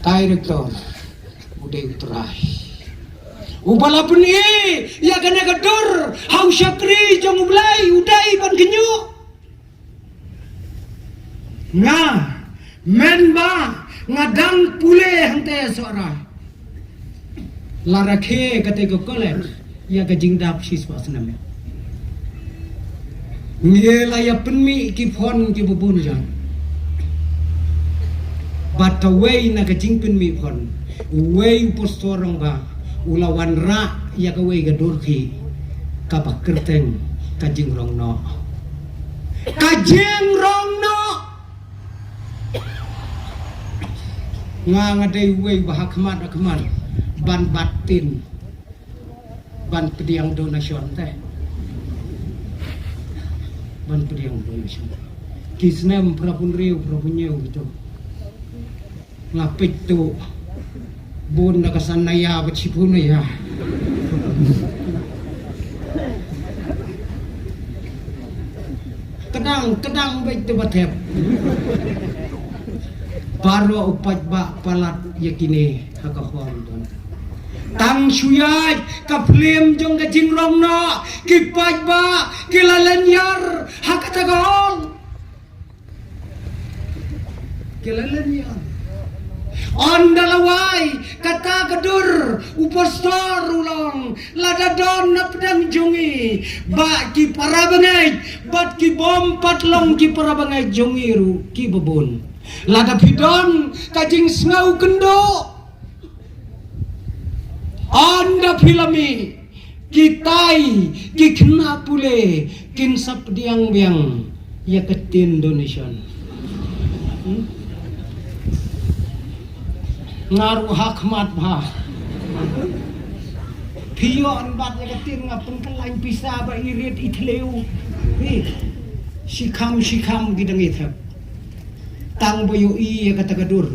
Director u dei u Trai. Uba la pyni ïa kane ka dur ha u shakri jong U Blei u dei ban kynnoh. Nga, mynba nga dang pule hangtei Sohra, la rakhe katei ka college ïa ka jingdap shispah snem. Ngi la ïa pynmih ki phone kiba bun jait. Bad kawei na ka jingpynmih phone, uwei u pastor rangbah u la wanrah ïa kawei ka dur khih kaba kyrteng Ka Jingrong Noh. Ka Jingrong Noh. Nga, nga dei uwei ba ha khmat ha khmat ban bat tin, ban pdiang donation te. Ban pdiang donation. Ki snem phra phew hynriew, phra phew hynñiew kito. Nga peit to. Bun da ka san naya bad shiphew naya. Kdang, kdang beit to ba thep. Baroh u paidbah palat ïa kine ha ka hall don. Tang shu ïaid ka film jong Ka Jingrong Noh, ki paidbah ki la lynñiar ha kata ka hall. Ki la lynñiar. Ynda la wai kata ka dur, u pastor u la ong, lada don na pdeng jong ngi, ba ki para bangeit bad ki bym pat long ki para bangeit jong ngi ruh kiba bun. Lada phi don ka jingsngew kynduh, ynda phi la mih, kitai ki khynnah pule kin sa pdiang biang ïa ka tin donation. Hmm? Nga ruh ha khmat bha. Phi ïoh ban bat ïa ka tin, nga pynkylla pisa ba i rit i thliew. Hi. Shikham shikham ki dang ithep. Tang ba ïohi ïa kata ka dur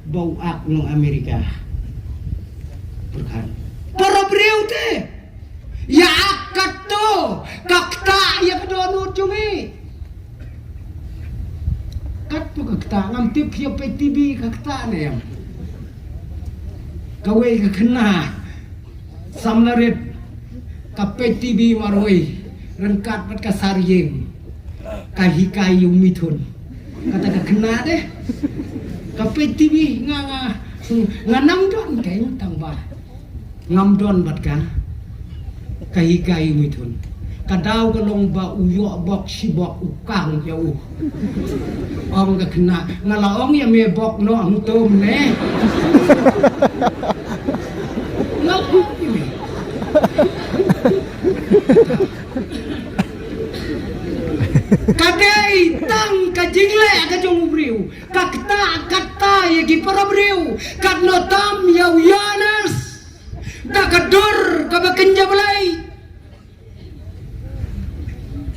ba u ak nong Amerika. Pyrkhat. Para briew te. Ïa ak katto ka ktah ïa ka dohnud jong ngi. Katto ka ktah, ngam tip ïa peit T V ka ktah ne em. Kawei ka khynnah samla rit ka peit T V marwei ryngkat bad ka sar ïing. Ka hikai ïa u Mithun. Kata ka khynnah de. Ka peit T V, nga, nga, nga nang don keiñ tang ba ngam don bad ka. Ka hikai ïa u Mithun. Ka daw ka long ba u ïoh bok shi bok u kang ïa u. Ong ka khynnah, nga la ong ïa me bok noh hangto ne. Nga la ong ïa me. Ka dei tang ka jingleh ka jong u briew. Ka ktah kata ïa ki para briew. Katno tam ïa u Ïoannis. Da ka dur kaba kynja Blei.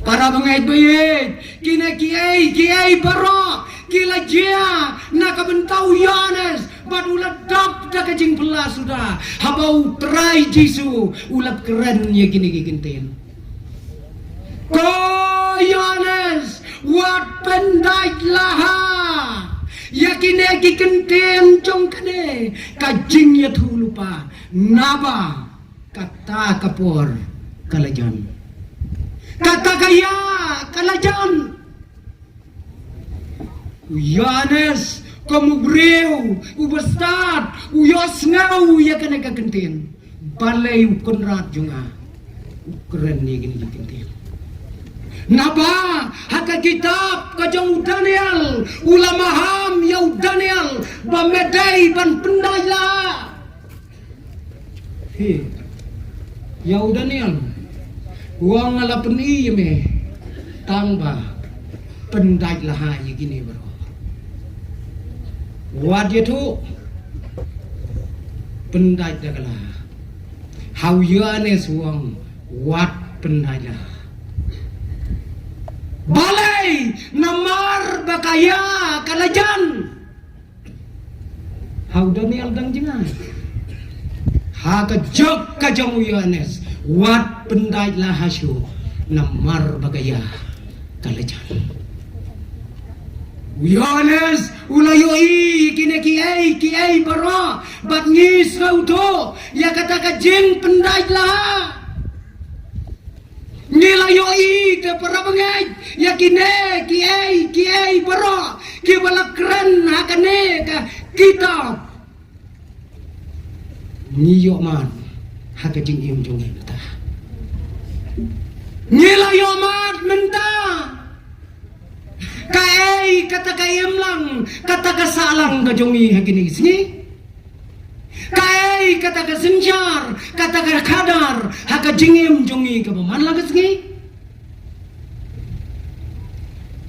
Para bangeit ba ïeit, kine kiei kiei baroh ki la jia na ka bynta u Ïoannis. Bad u la dap da ka jingpylla suda haba u Trai Jisu u la kren ïa kine ki kyntien. Ko Ïoannis, wat pyndait laha ïa kine ki kyntien jong kane ka jingïathuhlypa, naba kata ka por ka la jan. Kata ka ïa ka la jan. U Ïoannis kum u briew uba stad u ïohsngew ïa kane ka kyntien. Balei u kynrad jong nga u kren ïa kine ki kyntien? Naba ha ka kitab ka jong u Daniel u la maham ïa u Daniel ba me dei ban pyndait laha. Hi. Ïa u Daniel. U ong nga la pyni ïa me. Tang ba pyndait laha ïa kine baroh. Wat ïathuh. Pyndait da ka laha. Ha u Ïoannis u ong wat pyndait laha. Balei? Namar ba ka ïa ka la jan. Ha u Daniel dang jngai. Ha ka jok ka jong u Ïoannis wat pyndait laha shuh namar ba ka ïa ka la jan. U Ïoannis u la ïohi kine kiei kiei baroh bad ngi sngewthuh ïa kata ka jingpyndait laha. Ngi la ïohi te para bangeit ïa kine kiei kiei baroh kiba la kren ha kane ka kitab. Ngi ïoh mad ha ka jingim jong ngi mynta. Ngi la ïoh mad mynta. kata ka imlang, kata ka sahlang ka jong ngi ha kine ki sngi? Kaei kata ka synshar, kata ka khadar ha ka jingim jong ngi kaba man la ka sngi?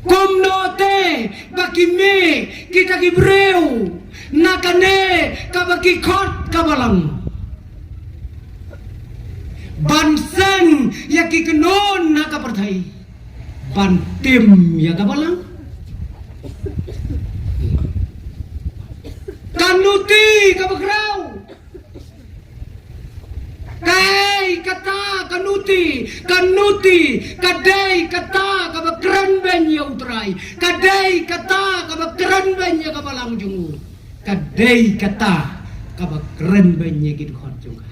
Kumno te ba ki mih kita ki briew na kane kaba ki khot ka Balang ban seng ïa ki kynhun na ka pyrthei ban tim ïa ka Balang? Ka nuti kaba khraw. Kaei kata ka nuti, ka nuti, ka dei kata kaba kren beiñ ïa U Trai, ka dei kata kaba kren beiñ ïa ka Balang jong u, ka dei kata kaba kren beiñ ïa ki dkhot jong ka.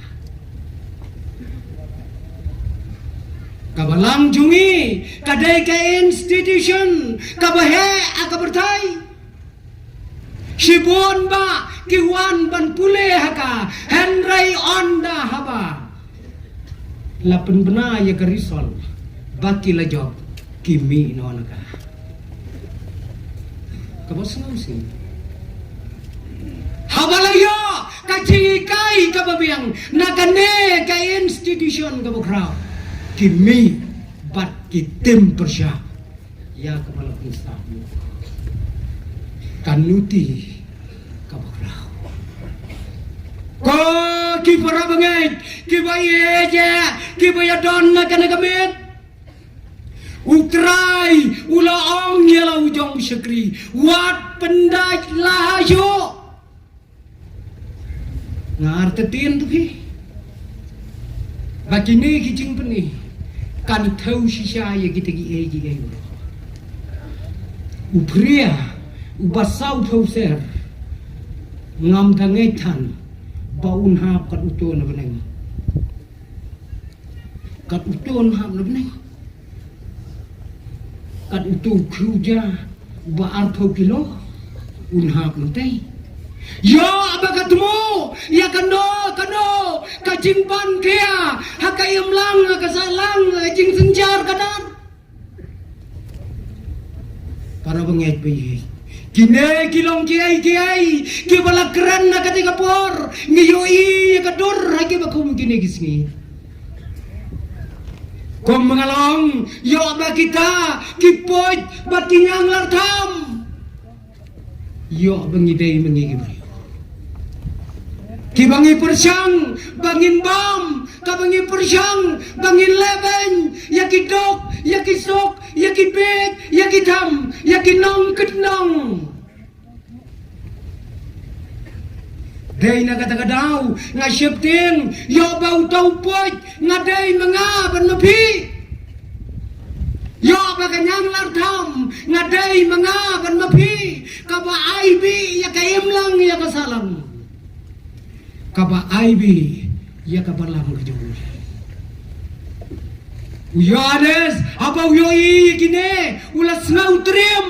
Ka Balang jong ngi ka dei ka institution kaba heh ha ka pyrthei. Shibun ba ki wan ban pule ha ka, hynrei ynda haba la pynbna ïa ka result ba ki la jop, ki mih noh na ka. Kaba sngewsih. Haba la ïoh ka jinghikai kaba biang na kane ka institution kaba khraw, ki mih bad ki tim pyrshah ïa kaba la pynstad. Ka nuti kaba khraw. Ko ki para bangeit kiba ïeit, kiba ïadon na kane ka miet, U Trai u la ong ïa la u jong u shakri, wat pyndait la ha shuh. Nga artatien tu phi ba kine ki jingpyni kan thew shisha ïa kita kiei kiei baroh. U phria uba saw phew ser ngam da ngeit than ba un hap kat uto na bneng. Kat uto un hap na bneng. Kat uto u khiew ja uba arphew kilo un hap na tei. Ïoh ba ka thmu ïa kano kano ka jingban khia ha ka imlang, ha ka sahlang, ha ka jingsynshar ka dar. Para bangeit ba ïeit, kine ki long kiei kiei kiba la kren na kata ka por. Ngi ïohi ïa ka dur ha kiba kum kine ki sngi. Kum nga la ong, ïoh ba kita ki puit bad ki ñianglartham. Ïoh ba ngi dei ma ngi ki briew kiba ngi pyrshang ba ngin bam, kaba ngi pyrshang ba ngin leh beiñ ïa ki duk, ïa ki suk, ïa ki bieit, ïa ki tham, ïa ki nongkyndong. Dei na kata ka daw nga sheptieng, ïoh ba uto u puit nga dei ma nga bad ma phi. Ïoh ba ka ñianglartham nga dei ma nga bad ma phi, kaba ai bih ïa ka imlang ïa ka sahlang, kaba ai bih ïa ka Balang ka jong u. U Ïoannis haba u ïohi ïa kine u la sngewtriem.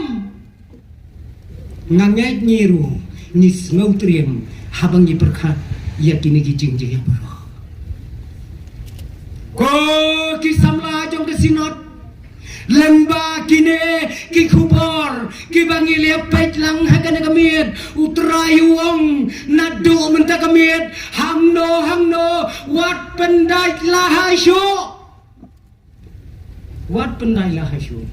Nga ngeit ngi ruh ngi sngewtriem haba ngi pyrkhat ïa kine ki jingjia baroh. Ko ki samla jong ka Synod, lyngba kine ki khubor kiba ngi la peit lang ha kane ka miet, U Trai u ong, naduh mynta ka miet, hangno hangno, wat pyndait la ha shuh. Wat pyndait la ha shuh.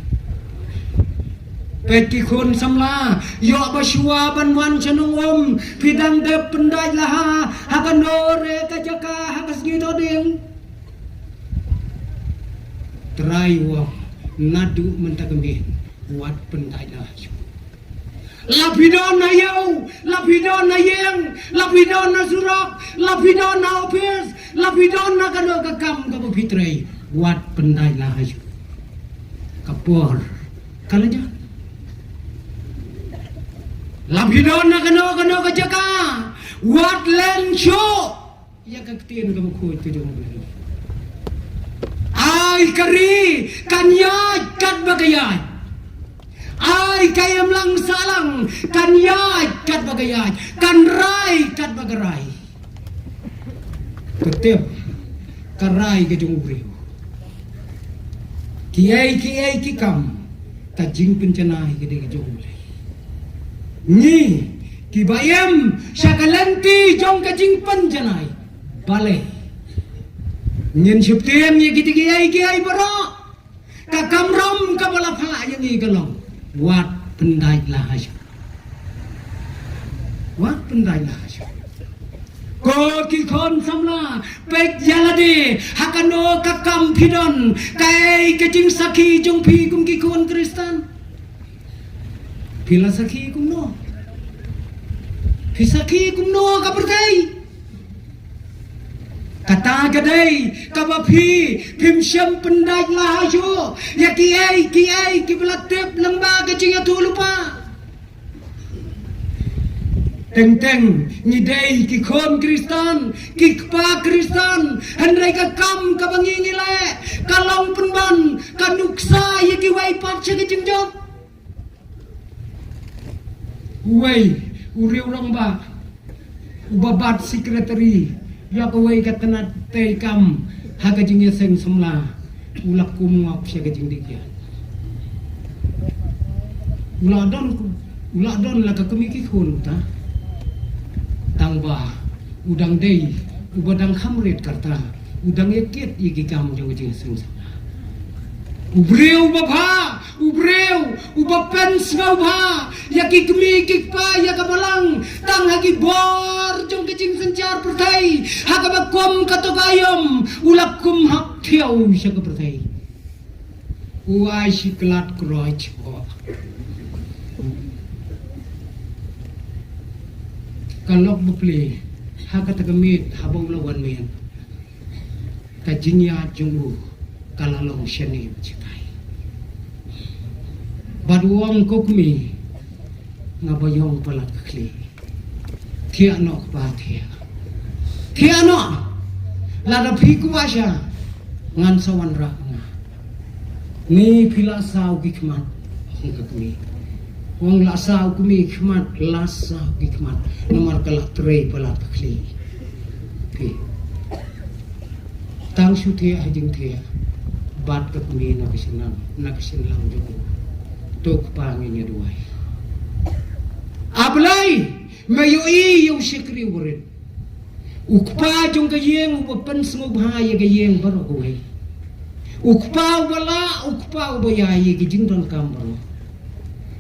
Peit ki khun samla, ïoh ba shuwa ban wan sha nong um, phi dang dep pyndait la ha, ha kano re ka jaka ha ka sngi Thohdieng. Trai u ong, naduh mynta ka miet, wat pyndait la ha shuh. La phi don ha ïew, la phi don ha ïing, la phi don ha surok, la phi don ha ophis, la phi don ha kano ka kam kaba phi trei, wat pyndait la ha shuh. Ka por ka la jan. La phi don ha kano kano ka jaka, wat len shuh ïa ka ktien kaba khuid ka jong U Blei. Ai ka ri kan ïaid katba ka ïaid. Ai ka imlang sahlang kan ïaid katba ka ïaid, kan rai katba ka rai. Ka tip ka rai ka jong u briew. Kiei kiei ki kam, ka jingpynjanai ka dei ka jong U Blei. Ngi kiba im sha ka lynti jong ka jingpynjanai, balei ngin sheptieng ïa kita kiei kiei baroh? Ka kamram kaba la phah ïa ngi ka long, wat pyndait la ha shuh. Wat pyndait la ha shuh. Ko ki khun samla, peit ïa lade ha kano ka kam phi don, kaei ka jingsakhi jong phi kum ki khun Khristan? Phi la sakhi kumno? Phi sakhi kumno ka pyrthei? Kata ka dei kaba phi phim shym pyndait la ha shuh ïa kiei kiei kiba la tip lyngba ka jingïathuhlypa. Teng teng ngi dei ki khun Khristan, ki kpa Khristan, hynrei ka kam kaba ngi ngi leh ka long pynban ka nuksa ïa kiwei pat sha ka jingjop. Uwei u riew rangbah uba bat secretary ïa kawei ka tnat tei kam ha ka jingïaseng samla, u la kum ngop sha ka jingdih ïa. U la don, u la don la ka kmie ki khun uta. Tang ba u dang dei uba dang kham rit ka rta, u dang ïa kit ïa ki kam jong ka jingïaseng samla. U briew uba bha, u briew uba pynsngewbha ïa ki kmie ki kpa ïa ka balang, tang ha ki bor jong ka jingsynshar pyrthei, ha kaba kum ka to ka aïom, u la kum hap thiaw sha ka pyrthei. U ai shi klat kroit. Ka lok bapli ha kata ka miet haba u la wan miet, ka jingïaid jong u ka la long shane shatai. Bad u ong, ko kmie, nga ba ïong palat ka khlieh. Thiah noh kpa, thiah. Thiah noh. Lada phi kwah sha, ngan sa wanrah nga. Ni phi la saw ki khmat, ong ka kmie. Ong la saw kmie khmat, la saw ki khmat. Namar ka la trei palat ka khlieh. Phi. Tang shu thiah ha jingthiah bad ka kmie na ka shynrang, na ka shynrang jong u. To kpa, ngin ïa duwai. A Blei, me ïohi ïa u shakri u rit. U kpa jong ka ïing uba pynsngewbha ïa ka ïing baroh kawei. U kpa uba lah, u kpa uba ïai ïa ki jingdonkam baroh.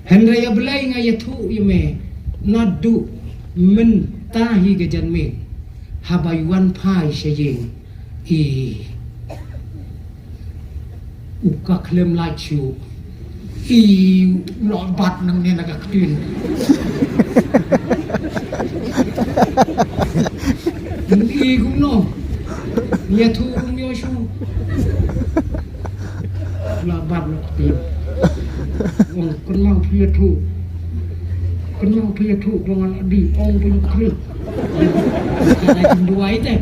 Hynrei A Blei, nga ïathuh ïa me naduh mynta hi ka janmiet, haba i wan phai sha ïing, i u ka khlem lait shuh. I u la bat nangne na ka ktien. I kumno? Ïathuh ruh ym ïoh shuh. La bat na ka ktien. Ong, kynmaw phi ïathuh. Kynmaw phi ïathuh ba nga la dih, ong ba ïoh khlieh. Ka dei jingduwai te.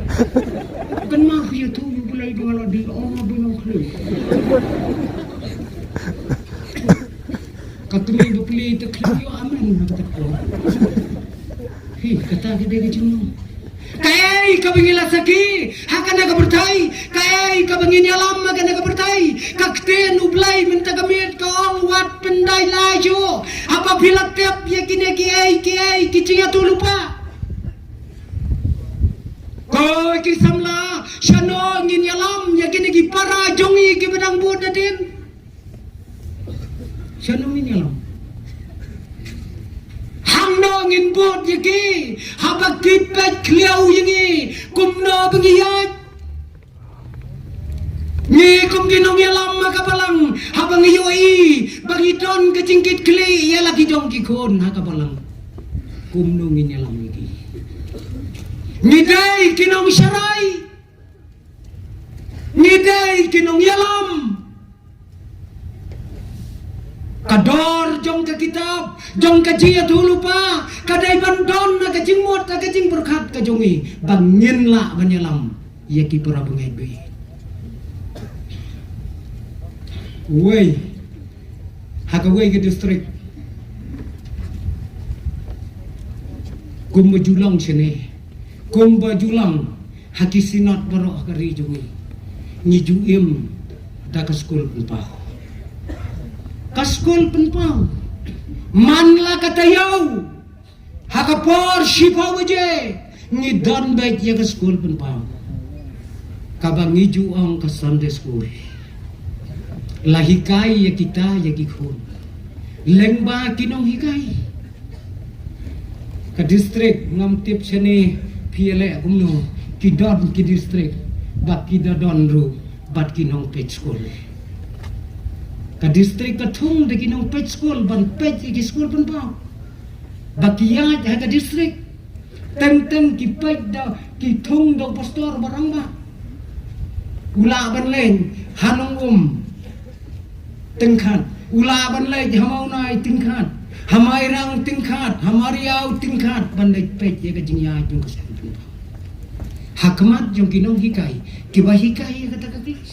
Kynmaw phi ïathuh ïa U Blei ba nga la dih, ong ba ïoh khlieh. Ka kmie bapli te khlem ïoh amen ha kata ka por. Hi, kata ka dei ka jinglong. Kaei kaba ngi la sakhi ha kane ka pyrthei, kaei kaba ngin ïalam ha kane ka pyrthei, ka ktien U Blei mynta ka miet ka ong, wat pyndait la shuh. Haba phi la tip ïa kine kiei kiei ki jingïathuhlypa, ko ki samla, shano ngin ïalam ïa kine ki para jong ngi kiba dang bud hadien? Shano ngin ïalam? Hangno ngin bud ïa ki haba ki peit khlieh ïa ngi? Kumno ba ngi ïaid? Ngi kum ki nongïalam ha ka balang, haba ngi ïohi ba ngi don ka jingkitkhlieh ïa la ki jong ki khun ha ka balang, kumno ngin ïalam ïa ki? Ngi dei ki nongsharai, ngi dei ki nongïalam. Ka dor jong ka kitab jong ka jingïathuhlypa ka dei ban don na ka jingmut, na ka jingpyrkhat ka jong ngi ba ngin lah ban ïalam ïa ki para bangeit baieit. Wei, ha kawei ka district, kumba ju long shane, kumba ju long ha ki synod baroh ha ka ri jong ngi, ngi ju im da ka skul pynpaw. Ka skul pynpaw, man la ka taïew Ha ka por shiphew baje ngi don beit ïa ka skul pynpaw, kaba ngi ju ong ka Sunday school. La hikai ïa kita, ïa ki khun, lyngba ki nonghikai. Ka district ngam tip shane phi ïaleh kumno, ki don ki district ba ki da don ruh bad ki nongpeit skul. Ka district ka thung da ki nongpeit skul ban peit ïa ki skul pynpaw. Ba ki ïaid ha ka district, teng teng ki peit da, ki thung da u pastor ba rangbah. U lah ban leit ha Nongum tyngkhat, u lah ban leit ha Mawnai tyngkhat, ha Mairang tyngkhat, ha Mariaw tyngkhat, ban leit peit ïa ka jingïaid jong ka skul pynpaw. Ha khmat jong ki nonghikai kiba hikai ïa kata ka klas.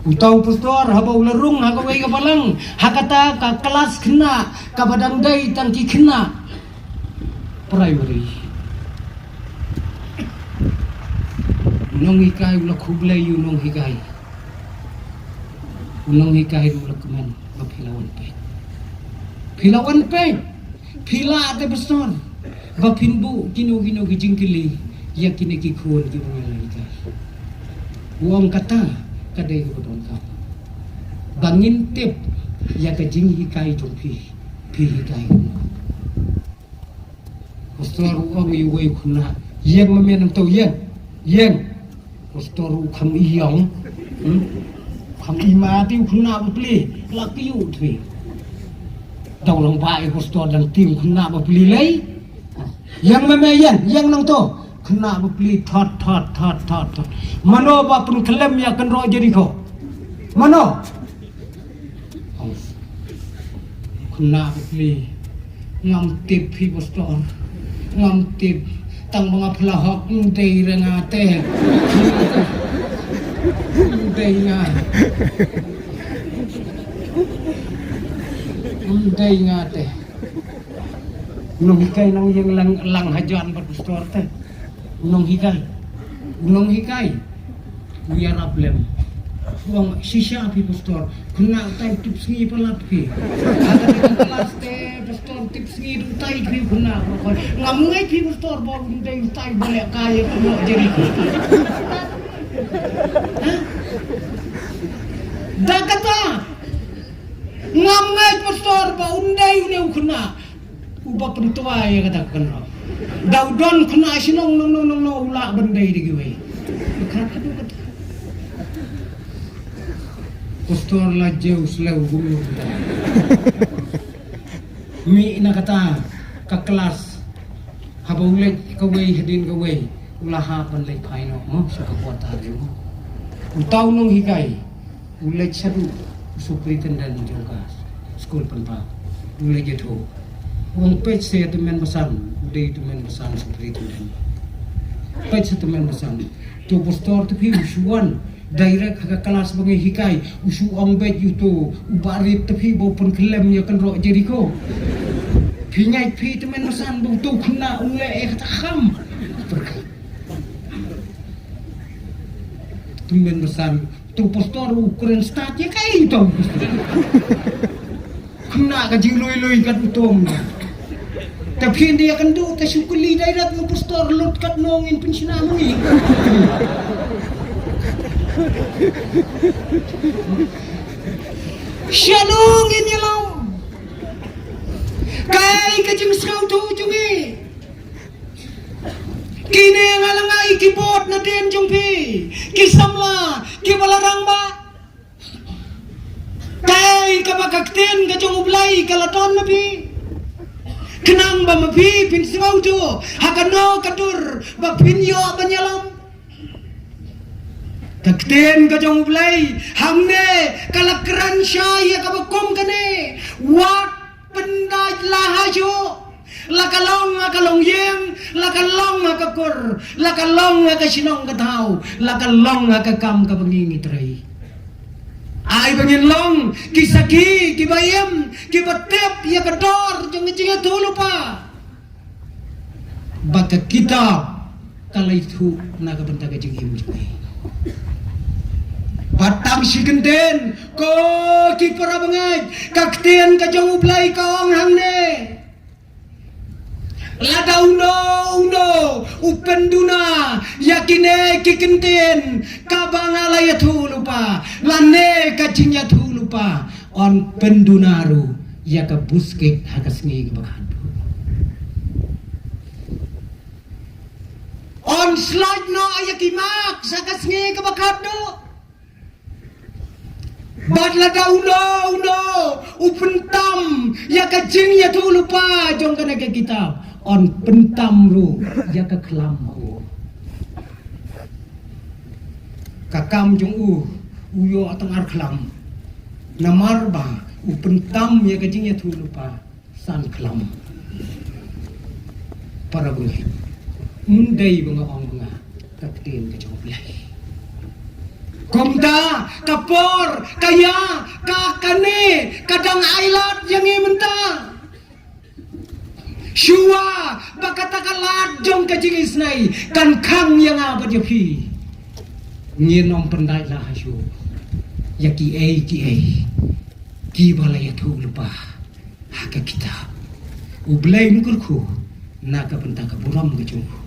Uta u pastor haba u la rung ha kawei ka balang, ha kata ka klas khynnah kaba dang dei tang ki khynnah primary. U nonghikai u la khublei ïa u nonghikai. U nonghikai ruh u la kmen ba phi la wan peit. Phi la wan peit. Phi lah te pastor ba phin buh kino kino ki jingkylli ïa kine ki khun kiba ngi la hikai. U ong kata ka dei kaba donkam ba ngin tip ïa ka jinghikai jong phi. Phi hikai kumno? Pastor u ong ïa uwei u khynnah, ïeng ma me nangto, ïeng, ïeng. Pastor u kham ïeng. Hmm? Kham ïeng ma te u khynnah ba pli, la kyiuh te. Dang long ba ïa pastor dang te u khynnah ba pli lei. Ïeng ma me, ïeng, ïeng nangto. Khynnah ba pli thot thot thot thot thot. Mano ba pynkhlem ïa kynroh Jerikho? Mano? Khynnah ba pli, ngam tip phi pastor. Ngam tip. Tang ba nga pla hok, ym dei re nga te. Ym dei nga. Ym dei nga te. Nonghikai nang ïeng lang, lang hajan bad pastor te. U nonghikai. U nonghikai u ïarap lem. U ong shisha phi pastor. Khynnah utai u tip sngi palat phi. Ha kata ka klas te pastor u tip sngi da utai phi khynnah. Ngam ngeit phi pastor ba un dei utai ba leh kai ïa khynnah Jerikho. Ha? Da kata ngam ngeit pastor ba un dei une u khynnah uba pyntwa ïa kata ka kynroh. Da u don khynnah shnong nong nong nong nong u lah ban dei da kiwei. Kata ka dei kata. Pastor la jeu sleu gum nong kata. Mih na kata ka klas, haba u leit kawei hadien kawei u la hap ban leit phai noh mo sha ka quarter jong u. Uta u nonghikai u leit shaduh u superintendent jong ka skul pynpaw. U leit ïathuh. U ong peit sha tymmen basan, u dei tymmen basan superintendent. Peit sha tymmen basan. To pastor te phi u shu wan direct ha ka klas ba ngi hikai, u shu ong beit ïa uto u barit te phi ba u pynkhlem ïa kynroh Jerikho. Phi ngeit phi tymmen basan ba uto u khynnah u leh ïa kata kham. Tymmen basan. To pastor u kren stad ïa kaei to pastor. Khynnah ka jinglui lui kat utom. Te phin dei ïakynduh te shu kylli direct ngi pastor lut katno ngin pynshna ma ngi. Shano ngin ïalong? Kaei ka jingsngewthuh jong ngi? Kine nga la ngai ki bud na dien jong phi, ki samla kiba la rangbah. Kaei kaba ka ktien ka jong U Blei ka la don na phi? Khnang ba ma phi phin sngewthuh ha kano ka dur ba phin ïoh ban ïalam. Ka ktien ka jong U Blei hangne ka la kren shai ïa kaba kum kane. Wat pyndait la ha shuh. La ka long ha ka longïing, la ka long ha ka kur, la ka long ha ka shnong ka thaw, la ka long ha ka kam kaba ngi ngi trei. Ai ba ngin long ki sakhi kiba im, kiba tip ïa ka dor jong ka jingïathuhlypa. Ba ka kitab ka la ïathuh na ka bynta ka jingim jong ngi. Bad tang shi kyntien, ko ki para bangeit, ka ktien ka jong U Blei ka ong hangne. Lada uno uno u pynduna ïa kine ki kyntien kaba nga la ïathuhlypa lane ka jingïathuhlypa, yn pynduna ruh ïa ka buskit ha ka sngi kaba khatduh. Yn slot noh ïa ki mak ha ka sngi kaba khatduh. Bad lada uno uno u pyntam ïa ka jingïathuhlypa jong kane ka kitab, yn pyntam ruh ïa ka khlam ha u. Ka kam jong u, u ïoh tang ar khlam. Namar ba u pyntam ïa ka jingïathuhlypa san khlam. Para bangeit, ym dei ba nga ong ba nga, ka ktien ka jong U Blei. Kumta ka por ka ïa ka kane ka dang ailad ïa ngi mynta. Shuwa ba kata ka lad jong ka jingisynei kan khang ïa nga bad ïa phi, ngin ym pyndait lah ha shuh ïa kiei kiei kiba la ïathuhlypa ha ka kitab. U Blei un kyrkhu na ka bynta ka burom ka jong u.